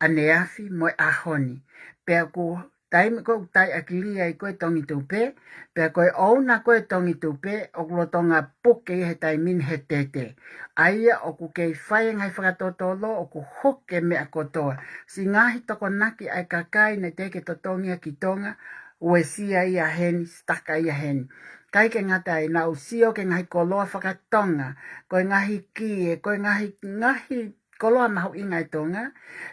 ʻaneafi mo e ʻaho ni. Pea ko e taimi ko ē ʻoku Taiʻakili ai ko ē Tongitupe, pea ko e ʻouna ko ē Tongitupe, ʻoku lolotonga puke ia he taimi ni he tete. ʻA ia ʻoku kei fai e ngaahi fakatotolo, ʻoku huke e meʻa kotoa. Siʻi ngaahi tokonaki ʻa e kakai naʻe teʻeki totongi ia ki Tonga, uesia ia heni, sitaka ia heni. ʻIkai ke ngata ai, naʻa ku sio ki he ngaahi koloa fakatonga, ko e ngaahi kie, ko e ngaahi, ngaahi koloa mahuʻinga ʻa e Tonga,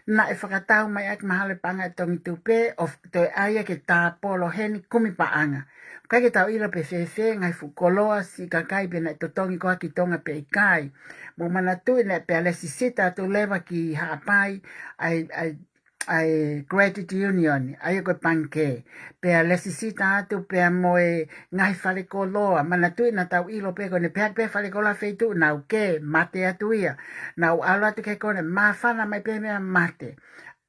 naʻe fakatau mai ʻaki mahalo e paʻanga ʻa e Tongitupe, ʻo toe ʻai ia ke tāpolo heni kumi paʻanga. ʻIkai ke tau ʻilo pe fēfē e ngaahi fuʻu koloa siʻi kakai pe naʻe totongi ko ē ki Tonga pe ʻikai. Mou manatuʻi naʻe pea lēsisita atu leva ki Haʻapai ʻa e, ʻa e, ʻa e Credit Union, ʻa ia ko e pangikē. Pea lēsisita atu pea mo e ngaahi fale koloa. Manatuʻi naʻa tau ʻilo pē ko ʻene pehē pē fale koloa feituʻu, nau kē, mate atu ia. Nau ʻalu atu ki he konē, māfana mai pē meʻa, mate.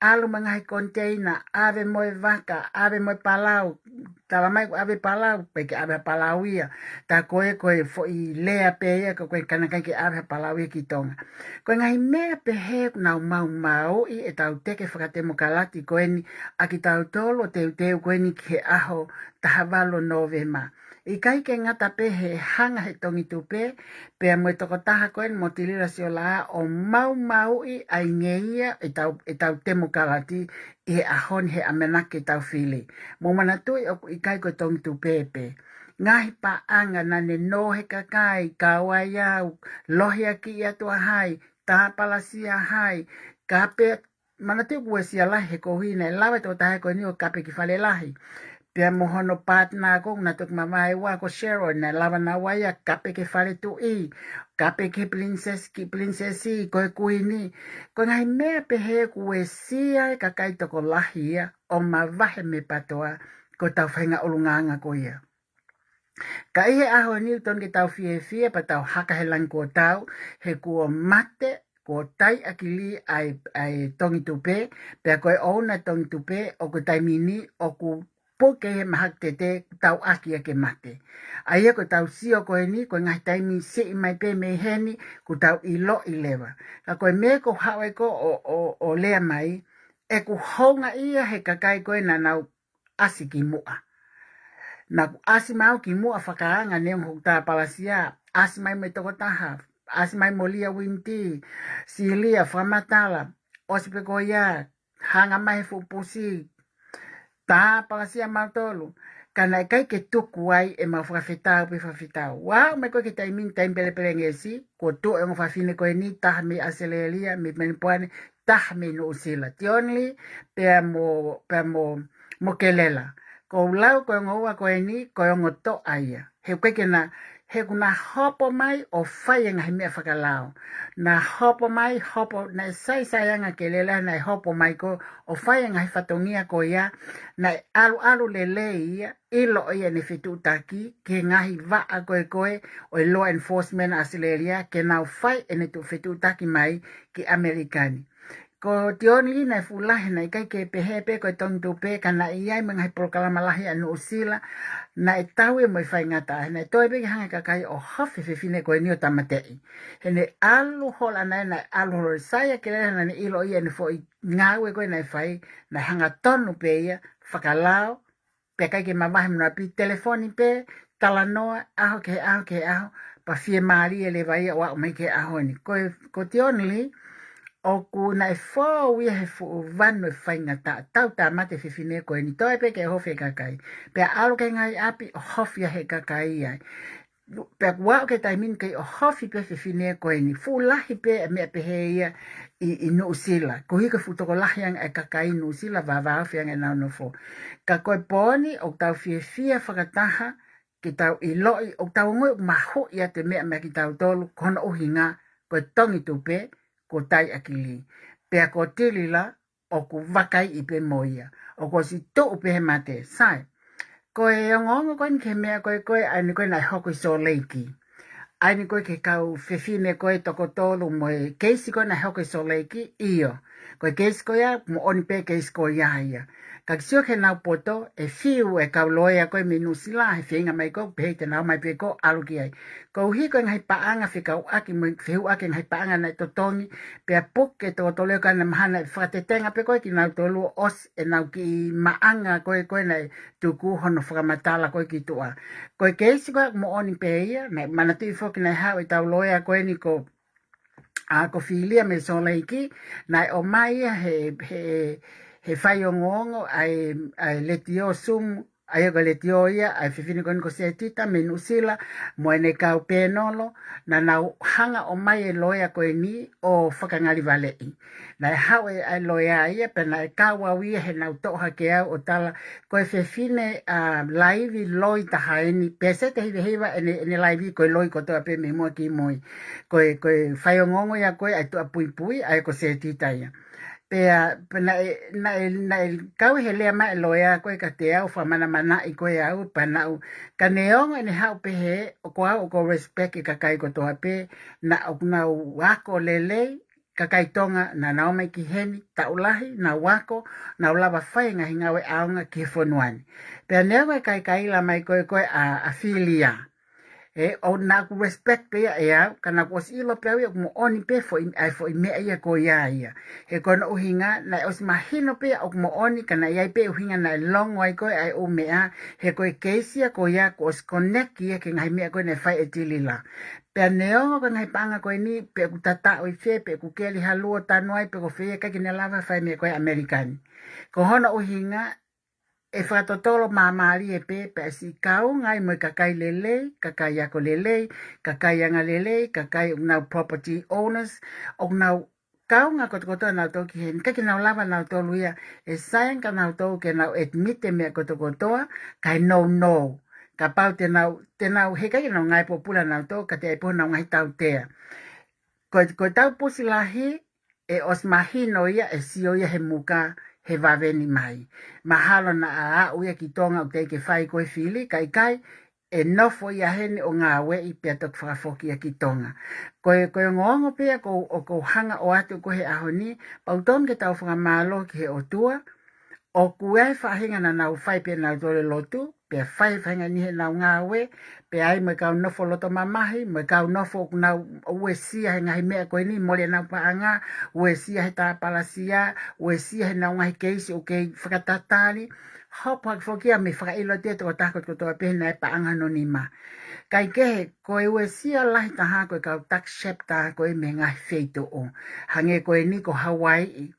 ʻAlu mo e ngaahi koniteina, ʻave mo e vaka, ʻave mo e palau, tala mai ʻoku ʻave palau, ʻikai ke ʻave ha palau ia. Tā ko ē ko e foʻi lea pē ia, ko e ʻikai ke ʻikai ke ʻave ha palau ia ki Tonga. Ko e ngaahi meʻa pehē ʻoku nau maumauʻi ʻetau teke fakatemokalati ko eni ʻa kitautolu ʻo teuteu ko eni ki he ʻaho taha valu Nōvema. ʻIkai ke ngata pē he hanga he Tongitupe, pea mo e tokotaha ko eni Motilila Siolaʻā ʻo maumauʻi ʻa e ngeia ʻetau, ʻetau temokalati ʻi he ʻaho ni he ʻamanaki ke tau fili. Mou manatuʻi ʻoku ʻikai ko e Tongitupe pē. Ngaahi paʻanga naʻa ne nō he kakai, Kauaiau, Lohiakiʻi Atu ʻa Hai, Tāpalasia Hai, kape, manatuʻi kuo uesia lahi he koeʻuhi naʻe lava e tokotaha ko eni ʻo kape ki Falelahi. Pea mo hono partner ko ē naʻe toki mavae ua ko Cheryl, naʻe lava naua ia kape ki he fale tuʻi, kape ki he princess, ki princess, ko e kuini. Ko e ngaahi meʻa pehē kuo uesia e kakai tokolahi ia ʻo mavahe mei he PATOA, ko ʻetau faʻahinga ʻulungaanga ko ia. Ka ʻi he ʻaho ni ʻoku totonu ke tau fiefia pea tau haka he langi kuo tau, he kuo mate, kuo Taiʻakili ʻa e, ʻa e Tongitupe, pea ko e ʻouna e Tongitupe, ʻoku taimi ni, ʻoku puke he mahaki tete, tau ʻaki ia ke mate. ʻA ia ko ʻetau sio ko eni, ko e ngaahi taimi siʻi mai pē mei heni, kuo tau ʻiloʻi leva. Ka ko e meʻa ʻoku ou haʻu ai ko ē ʻo, ʻo, ʻo lea mai, ʻeku houngaʻia he kakai ko ē naʻa nau ʻasi ki muʻa. Naʻa ku ʻasi mai au ki muʻa fakaanga neongo hoku tāpalasia, ʻasi mai mo e tokotaha, ʻasi mai mo Lia Winti, Silia, fakamatala, ʻosi pē ko ia, hanga mai he fuʻu pusi, tāpalasia mautolu, ka naʻe ʻikai ke tuku ai ʻemau fakafetau pe fakafetau. Ua, ʻomai ko ē ki he taimi ni, taimi pelepelengesi, kuo tuʻu e ongo fafine ko eni, taha mei ʻAositelēlia, mei Melipoane, taha mei Nuʻusila. Tionili, pea mo, pea mo, mo Kelela. Ko u lau ko e ongo ua ko eni, ko e ongo toʻa ia. He ʻoku ʻikai ke na, he kuo na hopo mai ʻo fai e ngaahi meʻa fakalao. Na hopo mai, hopo, naʻe saisai anga ke lele, naʻe hopo mai ko ē ʻo fai e ngaahi fatongia ko ia, naʻe ʻaluʻalu lelei ia, ʻiloʻi ʻene fetuʻutaki ki he ngaahi vaʻa ko ē ko ē ʻo e law enforcement ʻAositelēlia, ke nau fai ʻene tuʻu fetuʻutaki mai ki ʻAmelika ni. Ko Dion Lee naʻe fuʻu lahi, naʻe ʻikai ke pehē pē ko e tongi tupe, ka naʻe ʻi ai mo e ngaahi polokalama lahi ʻa Nuʻusila, naʻe tau ia mo e faingataʻa, naʻe toe pē ke hanga e kakai ʻo hofi e fefine ko eni ʻo tāmateʻi. He naʻe ʻalu holo ʻana, naʻe ʻalu holo, sai anga ke lele, naʻe ʻiloʻi ʻene foʻi ngāue ko ē naʻe fai, naʻe hangatonu pē ia, fakalao, pea ʻikai ke mavahe mo ha pi, telefoni pē, talanoa, ʻaho ki he ʻaho ki he ʻaho, pea fiemālie leva ia ʻo aʻu mai ki he ʻaho ni. Ko e, ko Dion Lee, ʻoku naʻe fou ia he fuʻu vanu e faingataʻa, tau tāmate e fefine ko eni, toe pē ke hofi e kakai. Pea ʻalu ki he ngaahi ʻapi ʻo hofi ia he kakai ai. Pea kuo aʻu ki he taimi ni kei ʻohofi pē e fefine ko eni. Fuʻu lahi pē e meʻa pehē ia ʻi, ʻi Nuʻusila. Koeʻuhi ko e fuʻu tokolahi ange e kakai Nuʻusila, vāvāofi ange ʻenau nofo. Ka ko e pō ni ʻoku tau fiefia fakataha ke tau ʻiloʻi, ʻoku tau ongoʻi ʻoku mahuʻi atu e meʻa meia kitautolu, ko hono ʻuhinga ko e tongi tupe kuo taiʻakili. Pea ko Tilila, ʻoku vakaiʻi pē mo ia. ʻOku ʻosi tuʻu pē he mate. Sai. Ko e ongoongo ko eni ki he meʻa ko ē ko ē, ʻa eni ko ē naʻe hoko ʻi Salt Lake. ʻA eni ko ē ki he kau fefine ko ē toko tolu mo e keisi ko ē naʻe hoko ʻi Salt Lake, ʻio. Ko e keisi ko ia, moʻoni pē keisi ko ia ia. Ka ke sio ki heʻenau poto, ʻe fiu e kau loea ko ē mei Nuʻusila, he feinga mai ko ē, pehē te nau ō mai pē ko ē ʻalu ki ai. Koeʻuhi ko e ngaahi paʻanga fekauʻaki mo e fehuʻaki e ngaahi paʻanga naʻe totongi, pea puke e toko tolu ia ko ē ʻanai mahalo naʻe fakatetenga pē ko ē kinautolu ʻo ʻosi ʻenau kiʻi maʻanga ko ē ko ē naʻe tuku hono fakamatala ko ē ki tuʻa. Ko e keisi ko ē ʻoku moʻoni pē ia, naʻe manatuʻi foki naʻe haʻu ʻetau loea ko eni ko, ʻa, ko Filia mei Salt Lake, naʻe ʻomai ia he, he, he faiongoongo ʻa e, ʻa e Letiō Sumu, ʻa ia ko e letiō ia ʻa e fefine ko eni ko Setita mei Nuʻusila, mo ʻene kau pēnolo, naʻa nau hanga ʻo ʻomai e loea ko eni ʻo fakangalivaleʻi. Naʻe haʻu e, ʻa e loea ia, pea naʻe kau au ia heʻenau toʻo hake au ʻo tala, ko e fefine, ʻa, laivi loi taha eni, peseti ʻe hivahiva ʻene, ʻene laivi ko e loi kotoa pē mei muʻa ki mui. Ko e, ko e faiongoongo ia ko ē ʻa e tuʻa puipui, ʻa ia ko Setita ia. Pea, pea naʻe, naʻe, naʻe kau he lea mai e loea ko ē kiate au, fakamanamanaʻi ko ē au, pea naʻu, ka neongo ʻene haʻu pehē, ʻoku ou, ʻoku ou respect e kakai kotoa pē, naʻa nau ako lelei, kakai Tonga, naʻa nau ō mai ki heni, taʻu lahi, nau ako, nau lava fai e ngaahi ngāue ʻaonga ki he fonua ni. Pea neongo e kaikaila mai ko ē ko ē ʻa, ʻa Filia. ʻE, ʻo naʻa ku respect pē ia ʻe au, ka naʻa ku ʻosi ʻilo pē au ia ʻoku moʻoni pē foʻi, ʻa e foʻi meʻa ia ko ia ia. He ko hono ʻuhinga, naʻe ʻosi mahino pē ia ʻoku moʻoni, ka naʻe ʻi ai pē ʻuhinga naʻe longo ai ko ē ʻa e ʻū meʻa, he ko e keisi ia ko ia kuo ʻosi connect ia ki he ngaahi meʻa ko ē naʻe fai ʻe Tilila. Pea neongo ko e ngaahi paʻanga ko eni, pe ʻoku tataʻo ʻi fē, pe ʻoku keli ha luo tanu ai, pe ko fē ia, ʻikai ke ne lava fai e meʻa ko ē ʻi ʻAmelika ni. Ko hono ʻuhinga, ʻe fakatotolo māmālie pē, pea ʻe siʻi kaunga ai mo e kakai lelei, kakai ako lelei, kakai anga lelei, kakai ʻoku nau property owners, ʻoku nau kaunga kotokotoa nautolu ki heni, ʻikai ke nau lava nautolu ia ʻe sign kia nautolu ke nau admit e meʻa kotokotoa, kae no no. Kapau te nau, te nau, he ʻikai ke nau ngāue pōpula nautolu, ka te ʻai pē honau ngaahi tautea. Ko, ko e tau pusi lahi, ʻe ʻosi mahino ia, ʻe sio ia he muka, he vave ni mai. Mahalo naʻa aʻu ia ki Tonga ʻoku teʻeki ke fai ko e fili, ka ʻikai, ʻe nofo ia heni ʻo ngāueʻi pea toki fakafoki ia ki Tonga. Ko e, ko e ongoongo pē ia ʻoku ou, ʻoku ou hanga ʻo ʻoatu ko ē he ʻaho ni, pea ʻoku totonu ke tau fakamālō ki he ʻOtua, ʻoku ʻi ai e faʻahinga naʻa nau fai pē nautolu e lotu, pea fai e faʻahinga ni heʻenau ngāue, pea ʻi ai mo e kau nofo loto mamahi, mo e kau nofo ʻoku nau uesia he ngaahi meʻa ko eni, mole ʻenau paʻanga, uesia he tāpalasia, uesia heʻenau ngaahi keisi ʻoku kei fakatatali, hopo hake foki ia mei he fakaʻilo atu ia ʻe he tokotaha kotoa pē naʻe paʻanga hono nima. Kae kehe, ko e uesia lahi taha ko e kau tax sharp taha ko ē mei he ngaahi feituʻu. Hangē ko eni ko Hawaii,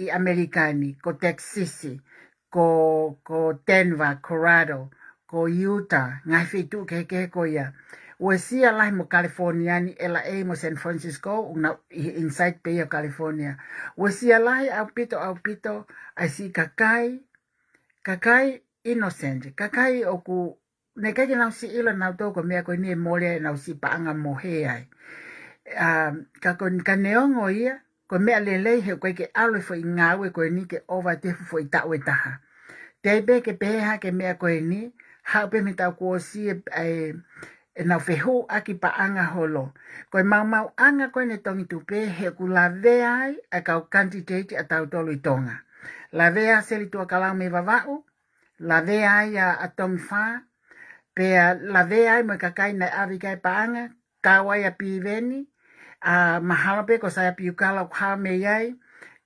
ʻi ʻAmelika ni, ko Texas, ko, ko Denver, Colorado, ko Utah, ngaahi feituʻu kehekehe ko ia. Uesia lahi mo California ni, L A mo San Francisco, ʻoku nau ʻi he inside pē ia ʻo California. Uesia lahi ʻaupito, ʻaupito, ʻa e siʻi kakai, kakai innocent, kakai ʻoku naʻe ʻikai ke nau siʻi ʻilo nautolu ko e meʻa ko eni ʻe mole ai ʻenau siʻi paʻanga mohe ai. ʻA, ka ko, ka neongo ia, ko e meʻa lelei he ʻoku ʻikai ke ʻalu e foʻi ngāue ko eni ke ʻova atu he foʻi taʻu ʻe taha. Teʻeki pē ke pehē ha kiʻi meʻa ko eni, haʻu pē mei he taʻu kuo ʻosi ē, ʻe, ʻenau fehuʻaki paʻanga holo. Ko e maumauʻanga ko eni Tongitupe he ʻoku lavea ai ʻa e kau kanititeiti ʻatautolu ʻi Tonga. Lavea ʻa Seli Tuʻakalau mei Vavaʻu, lavea ai ʻa, ʻa Tomi Fā, pea lavea ai mo e kakai naʻe ʻave ki ai e paʻanga, kau ai ʻa Piveni, ʻa, mahalo pē ko Saia Piukala ʻoku hā mei ai,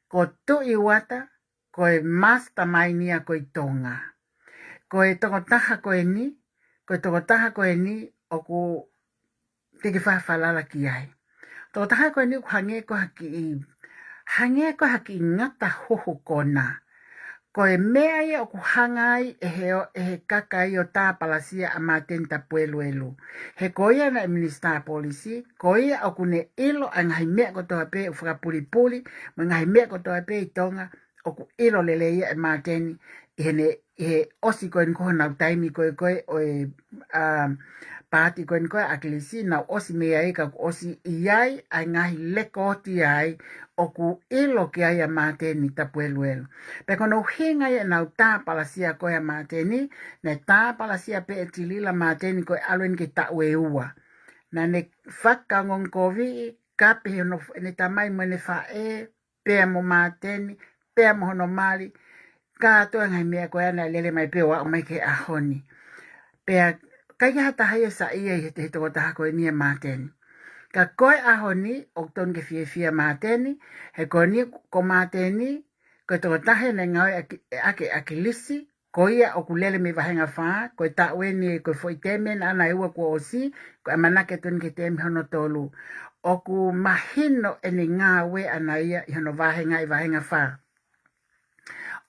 ko Tuʻi Uata, ko e mastermind ia ko ē ʻi Tonga. Ko e tokotaha ko eni, ko e tokotaha ko eni ʻoku teʻeki ke fakafalala ki ai. Tokotaha ko eni ʻoku hangē ko ha kiʻi, hangē ko ha kiʻi ngata huhu kona. Ko e meʻa ia ʻoku hanga ai ʻe he, ʻe he kakai ʻo tāpalasia ʻa Māteni Tapueluelu. He ko ia naʻe minisitā polisi, ko ia ʻoku ne ʻilo ʻa e ngaahi meʻa kotoa pē ʻoku fakapulipuli, mo e ngaahi meʻa kotoa pē ʻi Tonga, ʻoku ʻilo lelei ia ʻe Māteni, ʻi heʻene, ʻi he ʻosi ko eni ko honau taimi ko ē ko ē ʻo e, ʻa, paati ko eni ko ē ʻa ʻAkilisi, nau ʻosi mei ai ka kuo ʻosi ʻi ai ʻa e ngaahi lekooti ai ʻoku ʻilo ki ai ʻa Māteni Tapueluelu. Pea ko hono ʻuhinga ia ʻenau tāpalasia ko ē ʻa Māteni, naʻe tāpalasia pē ʻe Tilila Māteni ko e ʻalu eni ki he taʻu ʻe ua. Naʻa ne fakaongoongokoviʻi, kape he hono, ʻene tamai mo ʻene faʻē, pea mo Māteni, pea mo hono mali, kātoa e ngaahi meʻa ko ia naʻe lele mai pē ʻo aʻu mai ki he ʻaho ni. Pea ʻikai ke ha taha ia ʻe saiʻia ʻi he, he tokotaha ko eni ʻa Māteni. Ka ko e ʻaho ni, ʻoku totonu ke fiefia Māteni, he ko eni ko Māteni, ko e tokotaha naʻe ngāue ʻaki, ʻaki ʻAkilisi, ko ia ʻoku lele mei vahenga fā, ko e taʻu eni ko e foʻi teemi ʻaʻana ʻe ua kuo ʻosi, ko e ʻamanaki atu eni ki he teemi hono tolu. ʻOku mahino ʻene ngāue ʻaʻana ia ʻi hono vahenga ʻi vahenga fā.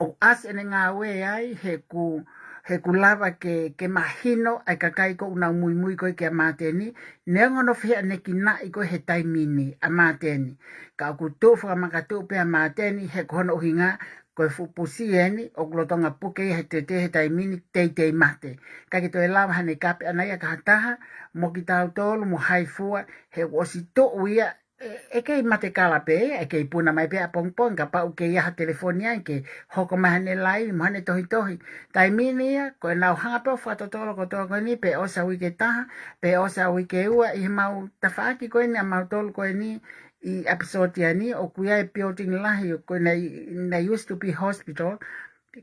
ʻOku ʻasi ʻene ngāue ai, he ʻoku, he ʻoku lava ke, ke mahino ʻa e kakai ko ē ʻoku nau muimui ko ē kia Māteni, neongo hono fehiʻanekinaʻi ko ē he taimi ni ʻa Māteni. Ka ʻoku tuʻu fakamakatuʻu pē ʻa Māteni, he ko hono ʻuhinga, ko e fuʻu pusi eni, ʻoku lolotonga puke ia he tete he taimi ni teitei mate. ʻIkai ke toe lava haʻane kape ʻaʻana ia ki ha taha, mo kitautolu, mo hai fua, he ʻoku ʻosi tuʻu ia, ʻe, ʻe kei mate kala pē, ʻe kei puna mai pē ʻapongipongi, kapau ʻoku ʻi ai ha telefoni ai, ke hoko mai haʻane laivi, mo haʻane tohitohi. Taimi ni ia, ko ʻenau hanga pē ʻo fakatotolo kotoa ko eni, pe ʻosi ʻa e uike ʻe taha, pe ʻosi ʻa e uike ʻe ua, ʻi heʻemau tafaʻaki ko eni, ʻa mautolu ko eni, ʻi ʻapisōtia ni, ʻoku ʻi ai e building lahi, ʻoku naʻe, naʻe used to be hospital,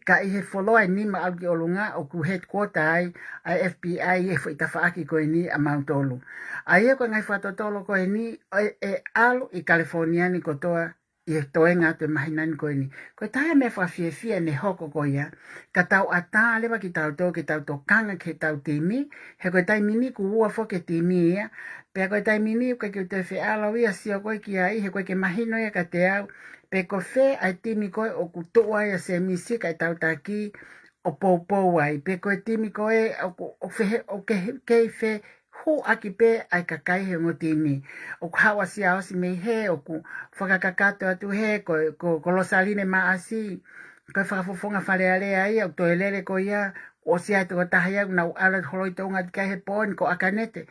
ka ʻi he fuoloa ʻe nima ʻalu ki ʻolunga, ʻoku headquarter ai ʻa e F B I ʻi he foʻi tafaʻaki ko eni ʻa mautolu. ʻA ia ko e ngaahi fakatotolo ko eni, ʻe, ʻe ʻalu ʻi California ni kotoa, ʻi he toenga atu e māhina ni ko eni. Ko e taha e meʻa fakafiefia ʻene hoko ko ia, ka tau ʻatā leva kitautolu ke tau tokanga ki heʻetau timi, he ko e taimi ni kuo ua foki e timi ia, pea ko e taimi ni ʻoku ʻikai ke u toe feʻalau ia ʻo sio ko ē ki ai, he ʻoku ʻikai ke mahino ia kiate au, pe ko fē ʻa e timi ko ē ʻoku tuʻu ai ʻa Semisi kae tau taki ʻo poupou ai, pe ko e timi ko ē ʻoku, ʻoku fehe-, ʻoku ke, kei fehuʻaki pē ʻa e kakai he ongo timi. ʻOku haʻu ʻa Siaosi mei hē, ʻoku fakakakato atu hē, ko, ko, ko Losaline Maʻasi, ko e fakafofonga Fale Alea ia, ʻoku toe lele ko ia, ʻosi ʻa e tokotaha ia, ʻoku nau ʻalu atu holo ʻi Tonga ʻi he ʻaho ni ko ʻAkanete.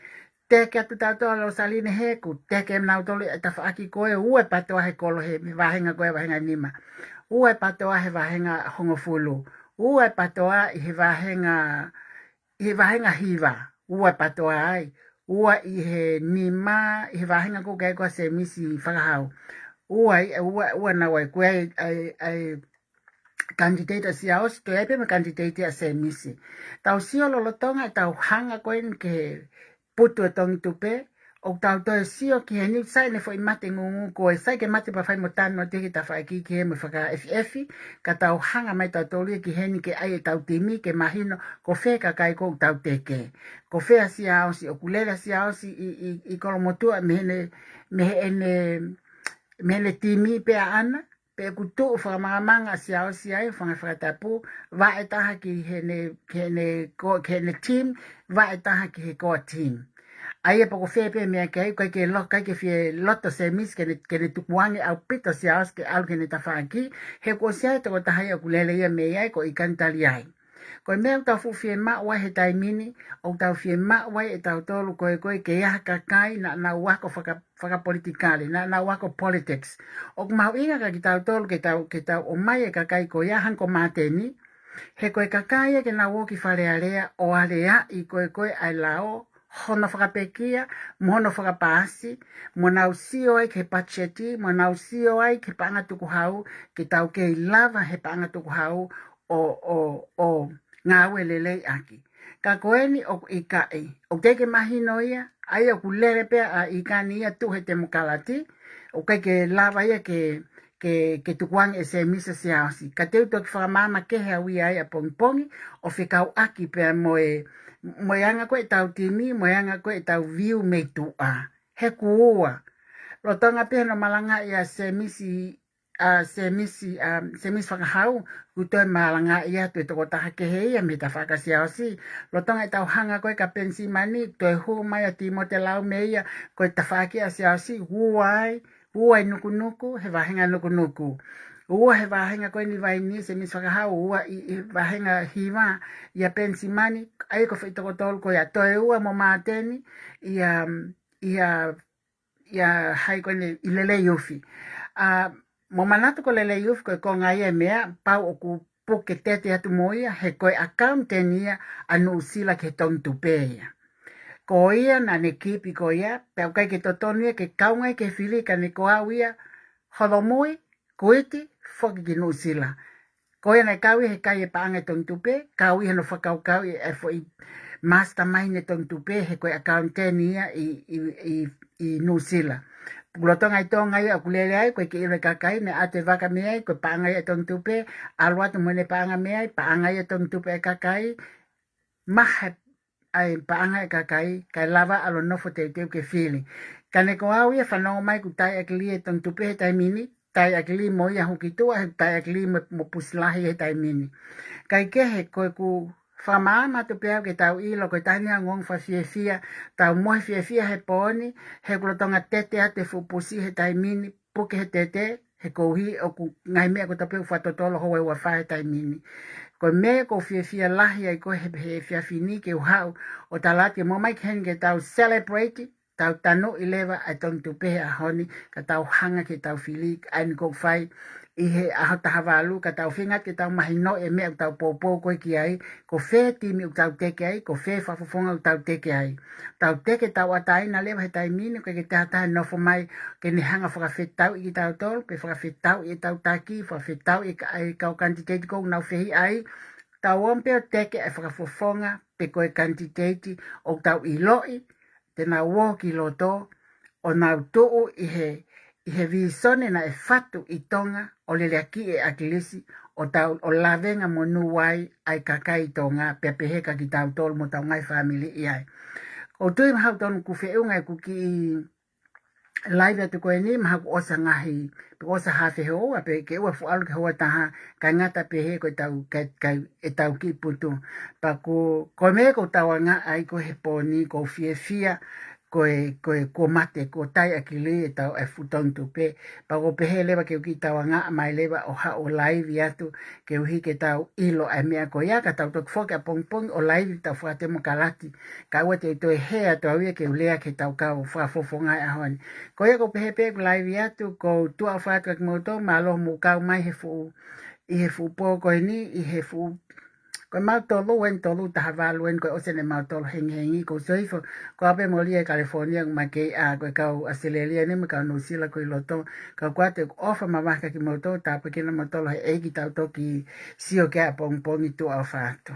Teke atu tautolu ʻa Losaline hē, ʻoku teke nautolu e tafaʻaki ko ē, ua e patoa he kolo he, he vahenga ko ē vahenga nima. Ua e patoa he vahenga hongofulu. Ua e patoa ʻi he vahenga, ʻi he vahenga hiva. Ua e patoa ai. Ua ʻi he nima, ʻi he vahenga ko ē ʻoku ʻi ai ko ē ʻa Semisi Fakahau. Ua ʻi, ua, ua naua ʻi, ko e, ʻa e, ʻa e, kanititeiti ʻa Siaosi, toe ʻi ai pē mo e kanititeiti ʻa Semisi. Tau sio lolotonga ʻetau hanga ko eni ki he putu ʻo Tongitupe, ʻoku tau toe sio ki heni, sai ʻene foʻi mate ngungu ko ē, sai ke mate pea fai mo tanu atu ki he tafaʻaki ki he mo e fakaʻefiʻefi, ka tau hanga mai tautolu ia ki heni ke ʻai ʻetau timi, ke mahino ko fē kakai ʻoku tau teke. Ko fē ʻa Siaosi, ʻoku lele ʻa Siaosi ʻi, ʻi, ʻi Kolomotuʻa mei heʻene, mei heʻene, mei heʻene timi pē ʻaʻana, pe ʻoku tuʻu fakamangamanga ʻa Siaosi ai, fanga fakatapu, vaʻe taha ki heʻene, ki heʻene ko-, ki heʻene team, vaʻe taha ki he core team. ʻA ia pe ko fē pē meʻa ki ai, ʻikai ke lo-, ʻikai ke fie loto Semisi ke ne, ke ne tukuange ʻaupito Siaosi ke ʻalu ki heʻene tafaʻaki, he kuo ʻosi ʻi ai e tokotaha ia ʻoku lele ia mei ai ko ʻIkani Taliai. Ko e meʻa ʻoku tau fuʻu fiemaʻu ai he taimi ni, ʻoku tau fiemaʻu ai ʻe tautolu ko e ko e ke ʻi ai ha kakai naʻa nau ako faka-, fakapolitikale, naʻa nau ako politics. ʻOku mahuʻinga kia kitautolu ke tau, ke tau ʻomai e kakai ko ia hangē ko Māteni, he ko e kakai ia ke nau ō ki Fale Alea ʻo aleaʻi ko e ko e ʻa e lao, hono fakapekia, mo hono fakapaasi, mo nau sio ai ki he patiseti, mo nau sio ai ki he paʻanga tukuhau, ke tau kei lava he paʻanga tukuhau ʻo, ʻo, ʻo ngāue lelei ʻaki. Ka ko eni ʻoku ʻikai, ʻoku teʻeki mahino ia, ʻa ia ʻoku lele pē ʻa ʻIkani ia tuʻu he temokalati, ʻoku ʻikai ke lava ia ke, ke, ke tukuange ʻe Semisi Siaosi. Ka te u toki fakamaama kehe au ia ai ʻapongipongi, ʻo fekauʻaki pea mo e, mo e anga ko ē ʻetau timi, mo e anga ko ē ʻetau view mei tuʻa. He kuo ua. Lolotonga pē hono malangaʻi ʻa Semisi, ʻa Semisi, ʻa Semisi Fakahau, kuo toe malangaʻi atu e tokotaha kehe ia mei he tafaʻaki ʻa Siaosi. Lolotonga ʻetau hanga ko ē kia Penisimani, toe hū mai ʻa Timote Laume ia, ko e tafaʻaki ʻa Siaosi, ua ai, ua e nukunuku, he vāhenga nukunuku. Ua he vāhenga ko eni Vaini, Semisi Fakahau, ua ʻi, ʻi vāhenga hiva, ʻia Penisimani, ʻa ia ko e foʻi toko tolu ko ia, toe ua mo Māteni, ʻia, ʻia, ʻia hai ko eni ʻi Leleiufi. ʻA, mou manatu ko Leleiufi ko e konga ia e meʻa, pau ʻoku puke tete atu mo ia, he ko e accountant ia ʻa Nuʻusila ki he Tongitupe ia. Ko ia naʻa ne kipi ko ia, pea ʻoku ʻikai ke totonu ia ke kaunga ia ki he fili ka ne ko au ia, holomui, kuiti, foki ki Nuʻusila. Ko ia naʻe kau ia he kai e paʻanga e Tongitupe, kau ia hono fakakaukauʻi e foʻi mastermind e Tongitupe, he ko e accountant ia ʻi, ʻi, ʻi, ʻi Nuʻusila. Lolotonga ʻi Tonga ia ʻoku lele ai, ʻoku ʻikai ke ʻilo ʻe he kakai, naʻe ʻatu e vaka mei ai, ko e paʻanga ia e Tongitupe, ʻalu atu mo ʻene paʻanga mei ai, paʻanga ia e Tongitupe e kakai, maha ʻa e paʻanga e kakai, kae lava ʻalu ʻo nofo teuteu ki he fili. Ka ne ko au ia fanongo mai kuo taiʻakili e Tongitupe he taimi ni, taiʻakili mo ia Hukituʻa, he taiʻakili mo, mo Pusilahi he taimi ni. Kae kehe, ko ʻeku fakamaama atu pē au ke tau ʻilo, ko e taha eni e ongoongo fakafiefia, tau mohe fiefia he pō ni, he kuo lolotonga tete atu e fuʻu pusi he taimi ni, puke he tete, he koeʻuhi ʻoku ngaahi meʻa ko ē tau pehē ʻoku fakatotolo houa ʻe ua fā he taimi ni. Ko e meʻa ʻoku ou fiefia lahi ai ko ē he, he efiafi ni ke u haʻu ʻo tala atu ke mou ō mai ki heni ke tau celebrate, tau tanuʻi leva ʻa e Tongitupe he ʻaho ni, ka tau hanga ki heʻetau fili, ʻa eni ʻoku ou fai ʻi he ʻaho taha valu, ka tau feinga ke tau mahinoʻi e meʻa ʻoku tau poupou ko ē ki ai, ko fē timi ʻoku tau teke ai, ko fē fakafofonga ʻoku tau teke ai. Tau teke tauʻatāina leva he taimi ni, ʻoku ʻikai ke ʻi ai ha taha ʻe nofo mai ke ne hanga ʻo fakafetauʻi kitautolu, pe fakafetauʻi ʻetau taki, fakafetauʻi e ka-, e kau kanititeiti ʻoku nau fehiʻa ai. Tau ō mai pē ʻo teke e fakafofonga, pe ko e kanititeiti ʻoku tau ʻiloʻi te nau ō ki loto, ʻo nau tuʻu ʻi he, ʻi he vīsone naʻe fatu ʻi Tonga, ʻo leleakiʻi ʻe ʻAkilisi, ʻo tau, ʻo lavenga monū ai ʻa e kakai Tonga, pea pehē kia kitautolu mo hotau ngaahi fāmili ʻi ai. ʻOku ou tui mahalo tonu ʻoku feʻunga ʻeku kiʻi live atu ko eni, mahalo kuo ʻosi e ngaahi, pe kuo ʻosi e haafe houa, pe ke ʻoua ʻe fuʻu ʻalu ki he houa ʻe taha, kae ngata pē he ko ʻetau, kae, kae ʻetau kiʻi putu. Pea ko, ko e meʻa ʻoku ou tauangaʻi ai ko ē he pō ni, ʻoku ou fiefia, ko e, ko e, kuo mate, kuo taiʻakili ʻetau e fuʻu Tongitupe. Pea ʻoku ou pehē leva ke u kiʻi tauangaʻa mai leva ʻo haʻu ʻo live atu, koeʻuhi ke tau ʻilo ʻa e meʻa ko ia, ka tau toki foki ʻapongipongi ʻo live ʻetau fakatemokalati. Kae ʻoua te u toe hē atu au ia ke u lea ki heʻetau kau fakafofonga he ʻaho ni. Ko ia ʻoku ou pehē pē ʻeku live atu, ʻoku ou tuʻa ʻofa atu kia kimoutolu, mālō hoʻomou kau mai he fuʻu, ʻi he fuʻu pō ko eni, ʻi he fuʻu, ko e mau tolu eni, tolu taha valu eni, kuo ʻosi eni e mau tolu hengihengi, ʻoku ou sio hifo, ko au pē moli ʻi California, ʻoku ma kei ʻā, ko e kau ʻAositelēlia ni, mo e kau Nuʻusila ko ē ʻi loto, ka ʻoku ʻoatu ʻeku ʻofa mamafa kia kimoutolu, tāpuekina kimoutolu he ʻEiki, tau toki sio ki ai ʻapongipongi, tuʻa ʻofa atu.